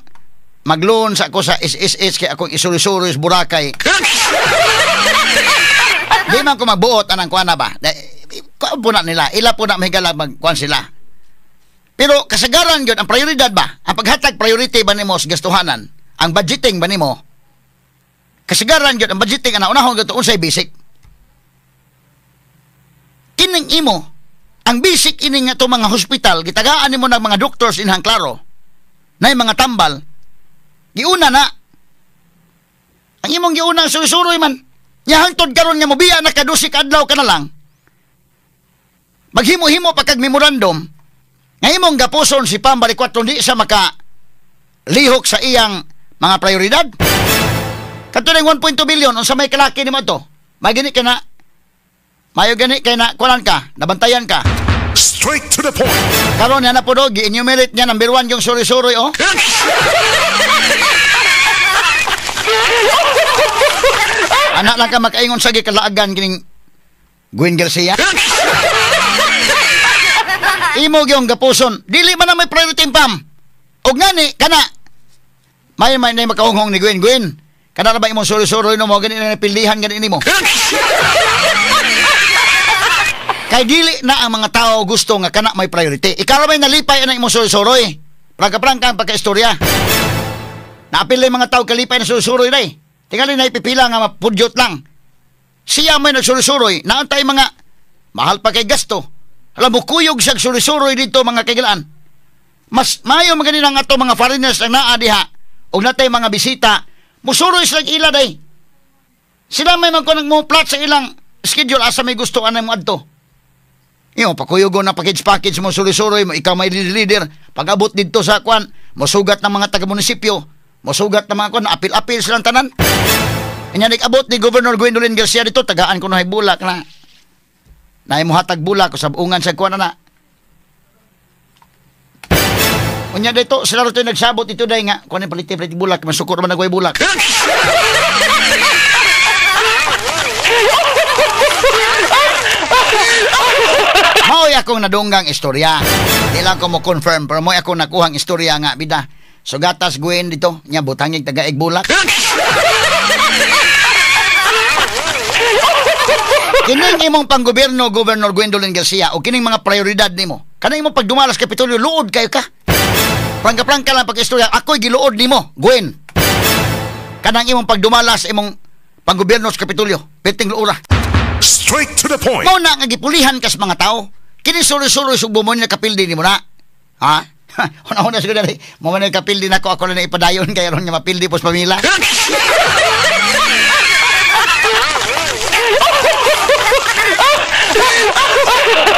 magloon sa ako sa SSS kay akong isuroy-suroy sa Boracay. Di man ko magbuot anang kuan na ba. Kuan po na nila, ila po na mahigala magkuan sila. Pero kasagaran yun, ang prioridad ba? Ang paghatag priority ba nimo sa gastuhanan? Ang budgeting ba nimo? Kasagaran yun, ang budgeting ana unahon gyud unsay basic. Kining imo, ang basic ini nga itong mga hospital, gitagaan nimo ng mga doctors inhang klaro, na mga tambal, giuna na. Ang imong giuna ang suroy-suroy man. Nya hangtod karon nga mobiya na kadusik adlaw ka na lang. Maghimo-himo pa kag memorandum, nga imong gapuson si Pam Baricuatro di siya maka lihok sa iyang mga prioridad. Kadto ning 1.2 billion unsa may kalaki nimo to? May gani ka na. Mayo gani kay na kuan ka, nabantayan ka. Straight to the point. Karon na po do, gi-enumerate niya number 1 yung suroy-suroy oh. Anak lang ka makaingon sa gikalaagan kining Gwen Garcia. Imo gyung gapuson, dili man na may priority Pam. Og ngani kana may may na makahunghong ni Gwen. Gwen, kana ra ba imong suroy-suroy no mo gani na pilihan gani nimo? Kay dili na ang mga tao gusto nga kana may priority. Ikaw ra may nalipay ana imong suroy-suroy. Prangka-prangka ang pagkaistorya. Naapil na mga tao kalipay na suroy-suroy day. Tingali na ipipila nga mapudyot lang. Siya may nagsuroy-suroy, naantay mga mahal pa kay gasto. Alam mo, kuyog siyang suroy-suroy dito mga kaigalaan. Mas mayo maganin ang ato mga foreigners ang naa diha. O natay mga bisita, musuroy silang ila day. Sila may magkunang mo plot sa ilang schedule asa may gusto anay mo adto. Iyo, pakuyugo na package-package mo suroy-suroy mo, ikaw may leader. Pag-abot dito sa kwan, mosugat ng mga taga-munisipyo, mosugat ng mga kwan, apil-apil silang tanan. Inya nag-abot ni Governor Gwendolyn Garcia dito, tagaan ko na bulak na. Naimuhatag bulak, usabungan sa kwan na. Unya dito, sila rito nagsabot ito dahil nga, kwan yung palit-palit bulak, masukor man nagway bulak. Mao'y akong nadunggang istorya. Di lang ko mo confirm, pero mo'y akong nakuhang istorya nga, bida. Sugatas Gwen dito, nya butangig tagaig bulak. Kining imong panggobyerno, Governor Gwendolyn Garcia, o kining mga prioridad nimo. Kanang imong pagdumala sa Kapitolyo, luod kayo ka. Prangka-prangka lang pag-istorya, ako'y giluod nimo, Gwen. Kanang imong pagdumala sa imong panggobyerno sa Kapitolyo, perting luura. Straight to the point. Mao na nga gipulihan kas mga tao. Kini suroy-suroy Sugbo mo niya kapildi nimo na. Ha? Una-una siguro dali. Mo man kapildi nako, ako na ipadayon kay aron nga mapildi pos pamilya.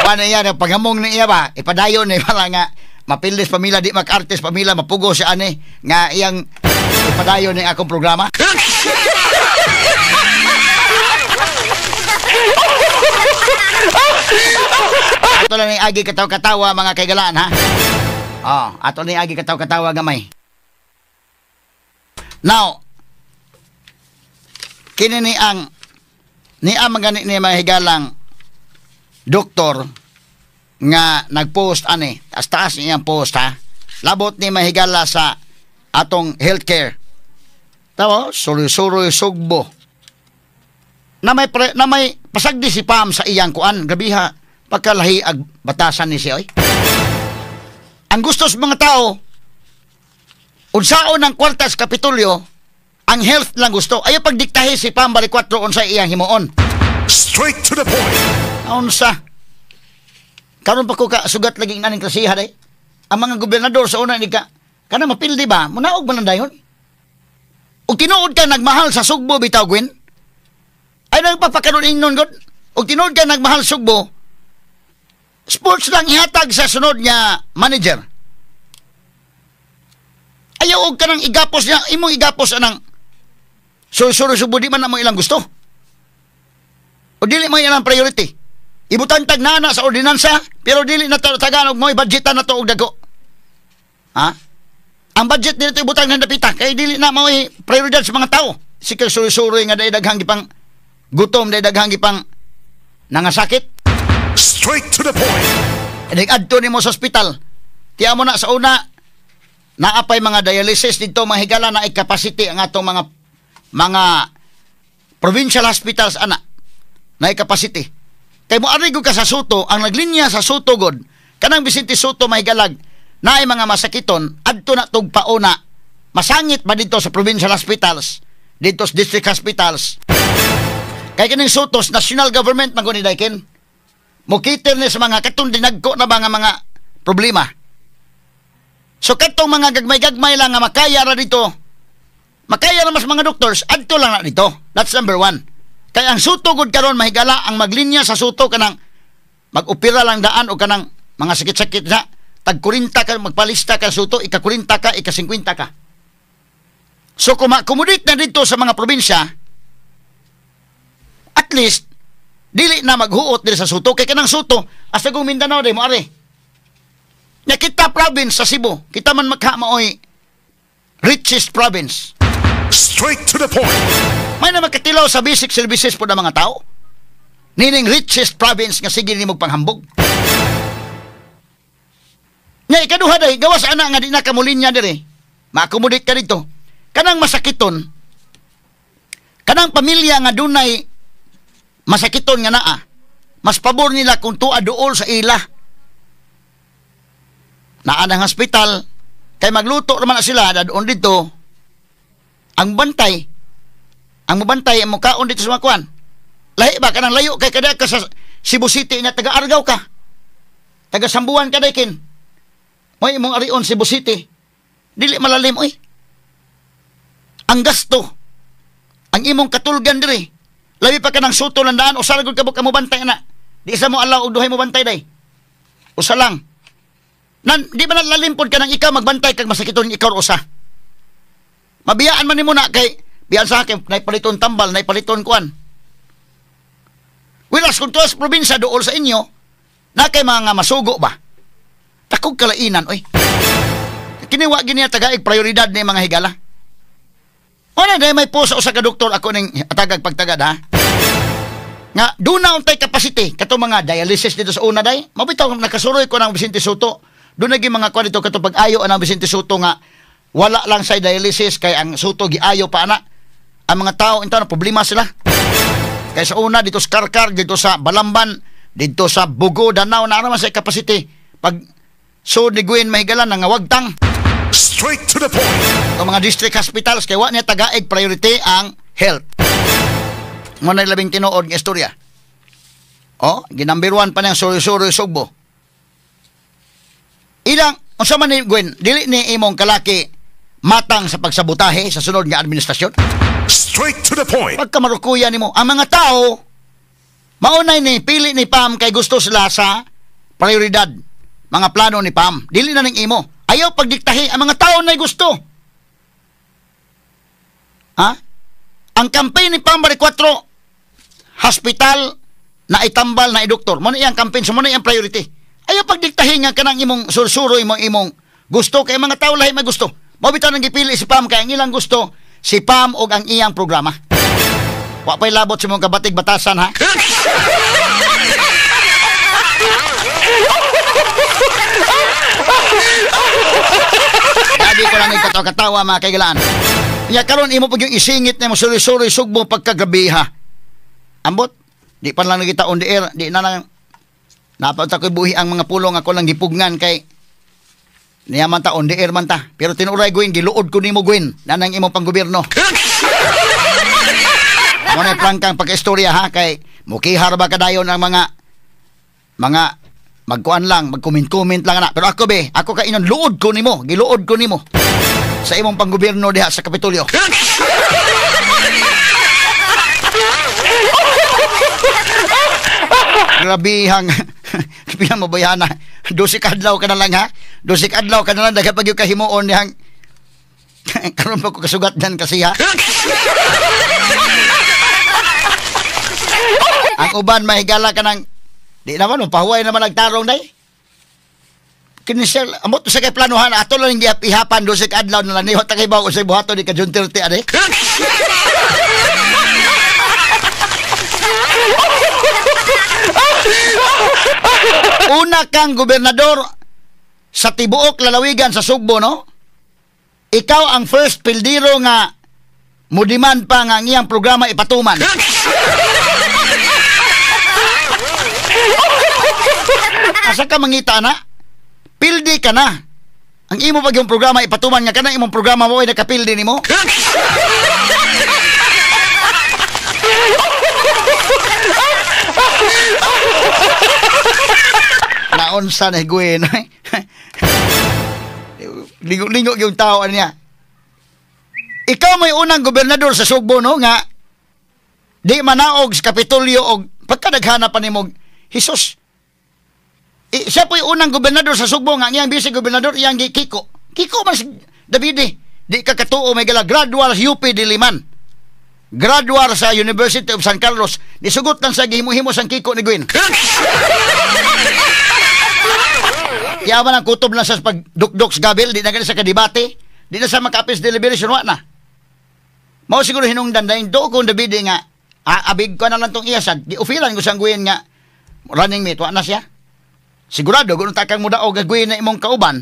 Paano yan? Paghamong niya ba? Ipadayon ni para nga mapildi sa pamilya, di mag-artist pamilya, mapugo siya ani nga iyang ipadayon ni akong programa. Ato lang ni agi kataw-katawa mga kaigalaan, ha? Oh, ato ni agi kataw-katawa gamay. Now, kini ni ang ni ang mga ni mga higalang doktor nga nagpost ani, taas-taas niyang post, ha? Labot ni mahigala sa atong healthcare. Tawo, suroy-suroy Sugbo. Na may pasagdi si Pam sa iyang kuan, grabiha pagkalahi ag batasan ni siya, oy. Ang gusto sa mga tao, unsaon ang kwarta sa Kapitolyo, ang health lang gusto. Ayaw pagdiktahi si Pam Baricuatro unsa iyang himuon. Straight to the point. Unsa? Karon pa ko ka sugat lagi naning klasiha day. Ang mga gobernador sa una ni ka kana mapildi ba? Munaog man ang dayon. Og tinuod ka nagmahal sa Sugbo bitaw, Gwen. Ay nagpapakaroon ingnon god. Og tinuod ka nagmahal Sugbo, sports lang ihatag sa sunod nga manager. Ayaw og kanang igapos niya, imong igapos anang suroy Sugbo di man na mo ilang gusto. O dili mo ilang priority. Ibutan tag nana sa ordinansa, pero dili na tagaan og mo'y budgetan na to og dago. Ha? Ang budget dili to ibutang ng dapita kay dili na mo'y prioridad sa mga tao. Sikag suroy-suroy nga day daghang gipang gutom, day daghang gipang nangasakit. Straight to the point. Nag-adto nimo sa ospital. Tiya mo na sa una, naapay mga dialysis dito, mga higala na capacity ang atong mga provincial hospitals ana. Na capacity. Kay mo ari ka sa Soto, ang naglinya sa Soto god, kanang Vicente Soto mahigalag, naay mga masakiton, adto na tugpauna, masangit ba dito sa provincial hospitals, dito sa district hospitals. Kay kining Sotos, national government man gud ni dayken. Mokiter ni sa mga katong dinagko na mga problema. So katong mga gagmay-gagmay lang nga makaya ra dito, makaya ra mas mga doctors, adto lang na dito. That's number one. Kay ang Soto gud karon mahigala, ang maglinya sa Soto kanang mag-opera lang daan o kanang mga sakit-sakit na tag 40 ka magpalista ka Soto, ika-40 ka, ika-50 ka. So kung ma-accommodate na dito sa mga probinsya, at least dili na maghuot diri sa Soto kay kanang Soto asa kung Mindanao day mo ari. Nya kita province sa Cebu, kita man makha maoy richest province. Straight to the point. May na makatilaw sa basic services po ng mga tao. Nining richest province nga sige nimo panghambog. Nya ikaduha day, gawas ana nga di na kamulinya diri. Ma-accommodate ka dito. Kanang masakiton, kanang pamilya nga dunay masakiton nga naa, mas pabor nila kung tuwa duol sa ila. Naa ng hospital, kay magluto naman na sila dadon dito. Ang bantay, ang mabantay ang mukaon dito sa makuan. Lahi ba kanang layo kay kada ka sa Cebu City na taga Argao ka. Taga Sambuan ka daykin. Moy imong arion Cebu City. Dili malalim oy. Ang gasto, ang imong katulgan diri. Labi pa kanang Soto lang daan usa ra gud ka mo bantay ana. Di isa mo alaw og duhay mo bantay day. Usa lang. Nan di ba nalalim pod kanang ikaw magbantay kag masakiton ikaw usa. Mabiyaan man nimo na kay biyan sa akin, naipaliton tambal, naipaliton kuan. Whereas kung tuwas probinsya dool sa inyo, na kay mga masugo ba? Takog kalainan, oy. Kiniwa gini tagaig prioridad ni mga higala. O na, dahil may posa usa ka doktor ako ning atagag pagtagad, ha? Nga, doon na untay capacity, katong mga dialysis dito sa una, day. Mabitaw, nakasuroy ko ng Vicente Soto. Doon naging mga kuan dito, katong pag-ayo ang Vicente Soto nga, wala lang sa dialysis, kay ang Soto giayo pa, ana. Ang mga tao, ito na, problema sila. Kaysa una dito sa Karkar, dito sa Balamban, dito sa Bugo, Danao, na naman sa capacity. Pag so ni Gwen mahigala nangawagtang. Straight to the point. Ang mga district hospitals kay wa niya tagaig priority ang health. Mo na labing tinuod nga istorya. Oh, ginumber 1 pa niyang suroy-suroy Sugbo. Ilang unsa man ni Gwen, dili ni imong kalaki matang sa pagsabotahe sa sunod nga administrasyon? Straight to the point. Pagkamarukuya nimo ang mga tao, maunay ni pili ni Pam kay gusto sila sa prioridad, mga plano ni Pam. Dili na ning imo. Ayaw pagdiktahi ang mga tao na gusto. Ha? Ang campaign ni Pam Baricuatro, hospital na itambal na idoktor. Mo na iyang campaign, so mo na iyang priority. Ayaw pagdiktahi nga kanang imong sursuro imong imong gusto kay mga tao lahi may gusto. Mao bitaw nang gipili si Pam kay ang ilang gusto si Pam og ang iyang programa. Wa pa'y labot sa mong kabatig batasan ha. Lagi ko lang ikatawa-katawa mga kaigalaan. Nya karon imo pag yung isingit na mo suri-suri Sugbo pagkagabi ha. Ambot, di pa lang nakita on the air, di na lang napunta ko'y buhi ang mga pulong ako lang gipugnan kay niya man ta on the air man ta. Pero tinuray Gwen, giluod ko nimo Gwen, nanang imong panggobyerno. Mo na prangkang pagka-istorya ha kay mukihar ba kadayon ang mga magkuan lang, magcomment-comment lang na. Pero ako be, ako kainon luod ko nimo, giluod ko nimo sa imong panggobyerno diha sa Kapitolyo. Grabihang pinamabayana. 12 kadlaw ka na lang ha. 12 kadlaw ka na lang daghan pag yung kahimuon niyang karon pa ko kasugat dan kasi ha. Ang uban mahigala ka ng di naman pahuway naman nagtarong day. Kinisel amot sa kay planuhan ato lang gihapan 12 kadlaw na lang niwa ta kay bawo sa buhaton ni ka June 30 ade. Una kang gobernador sa tibuok lalawigan sa Sugbo, no? Ikaw ang first pildiro nga mudiman pa nga ang iyang programa ipatuman. Asa ka mangita na? Pildi ka na. Ang imo pag yung programa ipatuman nga kanang imong programa mo ay nakapildi nimo. Naunsa na Gwen. Lingo-lingo yung tao niya. Ikaw may unang gobernador sa Sugbo, no, nga di manaog sa Kapitolyo og pagkadaghana pa nimo Hesus. Siya po'y unang gobernador sa Sugbo nga iyang vice gobernador iyang Kiko. Kiko man si Davide. Di ka katuo may gala gradual sa UP Diliman. Gradual sa University of San Carlos. Nisugot lang sa gihimo-himo sang Kiko ni Gwen. Kaya man ang kutob lang sa pagdukdok sa gabil, di na gani sa kadibate, di na sa makapis deliberation, wa na. Mao siguro hinungdan dahil do kong Davide nga, abig ko na lang tong iyasad, di-offeran ko sang Gwen nga running mate, wa na siya. Sigurado, kung takang muda o gagawin na imong kauban,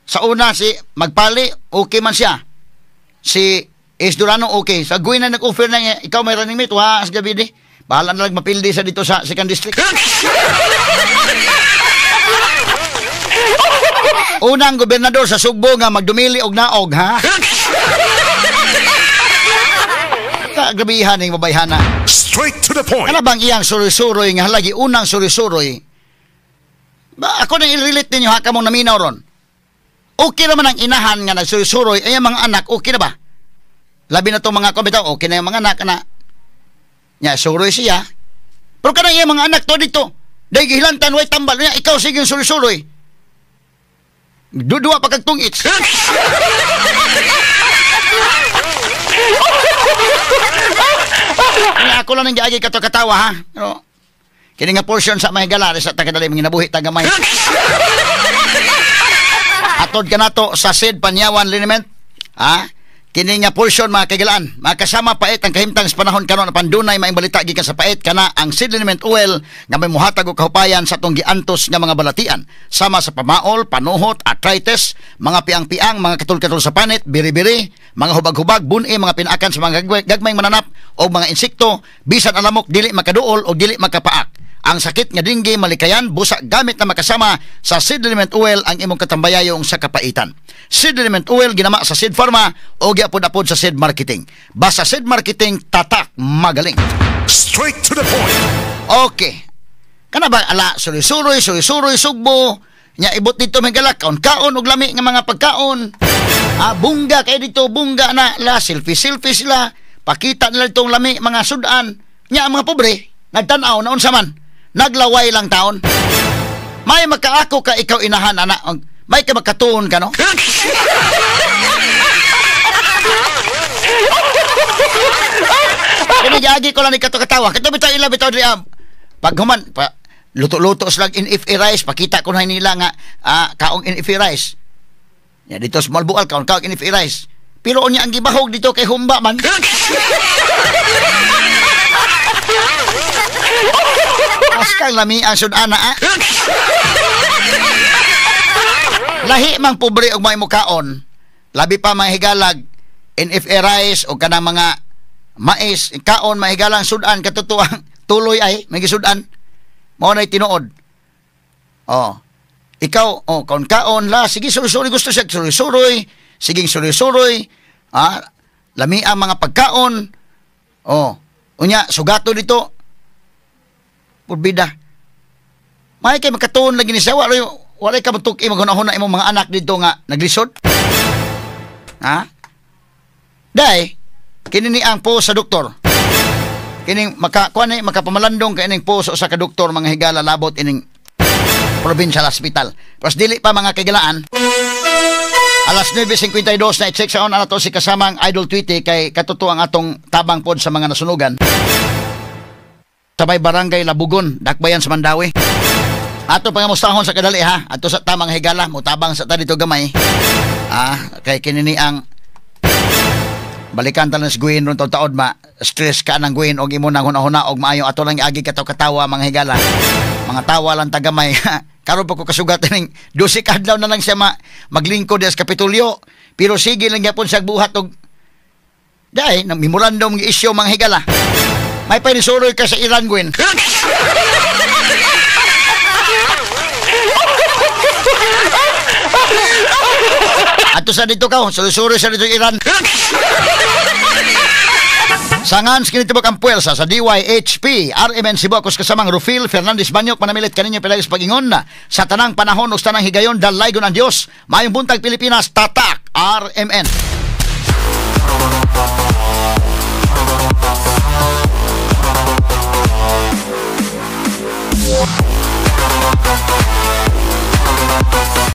sa una si Magpali, okay man siya. Si Ace Durano, okay. Sa Gwen na nag-offer na niya, ikaw may running mate, wa sa Davide. Bahala na lang mapildi sa dito sa second district. Unang gobernador sa Sugbo nga magdumili og naog, ha? Grabihan ning mabayhana. Straight to the point. Ano bang iyang suroy-suroy nga halagi unang suroy-suroy? Ba, ako nang i-relate ninyo ha kamong naminaw ron. Okay naman ang inahan nga nagsuroy-suroy ay ang mga anak, okay na ba? Labi na itong mga komitaw, okay na yung mga anak na nya suroy siya. Pero kanang iyang mga anak to dito, dahil gihilantan way tambal niya, ikaw sige yung suroy-suroy. Dudua pa kag tungits. Ako lang ang giagi kato katawa ha. Pero kini nga portion sa mahigala sa tagadali mga nabuhi tagamay. Atod ka nato sa Sid Panyawan Liniment. Ha? Kini nga portion mga kaigalaan, makasama pait ang kahimtang sa panahon karon apan dunay maayong balita gikan sa pait kana ang seed liniment oil nga may mohatag og kahupayan sa atong giantos nga mga balatian sama sa pamaol, panuhot, arthritis, mga piang-piang, mga katul-katul sa panit, biri-biri, mga hubag-hubag, buni, mga pinaakan sa mga gagmayng mananap o mga insekto, bisan alamok dili makaduol o dili makapaak. Ang sakit nga dinggi malikayan busa gamit na makasama sa seed liniment oil ang imong katambayayong sa kapaitan. Seed liniment oil ginama sa Seed Pharma o giapod-apod sa Seed Marketing. Basta Seed Marketing, tatak magaling. Straight to the point. Okay. Kana ba ala suroy-suroy, suroy-suroy sugbo nya ibot dito may galak kaon-kaon og lami nga mga pagkaon. Ah, bungga kay dito, bungga na la selfie-selfie sila, pakita nila itong lami mga sudan. Nya ang mga pobre nagtan-aw na unsa man. Naglaway lang taon. May makaako ka ikaw inahan ana. May ka makatuon ka no? Kini giagi ko lang ni kato katawa. Kato bitaw ila bitaw diri pag human pa, luto-luto slag NFA rice pakita ko na nila nga kaong NFA rice. Ya dito sa Malbual kaon kaong NFA rice. Pero unya ang gibahog dito kay humba man. Askang lami ang sud-ana ah. Lahi mang pobre og may mukaon. Labi pa mga higalag NFA rice o kanang mga mais kaon mahigalang sudan katutuang tuloy ay may gisudan. Mao nay tinuod. Oh. Ikaw oh kaon kaon la sige suroy-suroy gusto siya suroy-suroy, sige suroy-suroy. Ah, lami ang mga pagkaon. Oh, unya sugato dito. Purbida. May kay makatuon lagi ni siya. Walay ka matuki maghunahuna imong mga anak dito nga naglisod. Ha? Day, kini ni ang po sa doktor. Kining makakuan ni makapamalandong kay ining po sa ka doktor mga higala labot ining provincial hospital. Pas dili pa mga kaigalaan. Alas 9:52 na i-check sa on ato si kasamang Idol Tweety kay katuto ang atong tabang pod sa mga nasunugan. Sabay barangay Labugon, Dakbayan sa Mandawi. Ato pangamustahon sa kadali ha. Ato sa tamang higala, mutabang sa ta dito gamay. Ah, kay kinini ang balikan tanan sa Gwen ron taod ma stress ka nang Gwen og imo nang hunahuna og maayo ato lang iagi kataw katawa mga higala. Mga tawa lang tagamay. Karon pa ko kasugat ning 12 ka adlaw na lang siya maglingkod sa Kapitolyo. Pero sige lang gyapon siya buhat og dai nang memorandum gi issue mga higala. May panisuroy ka sa Iran, Gwen. Ato sa dito ka, suroy sa dito Iran. Sangan skinitibok ang puwersa sa DYHP RMN Cebu akos kasamang Rufil Fernandez Banyok manamilit kaninyo pilayos pagingon na sa tanang panahon o sa tanang higayon dalaygon ang Dios. Maayong buntag Pilipinas, tatak RMN.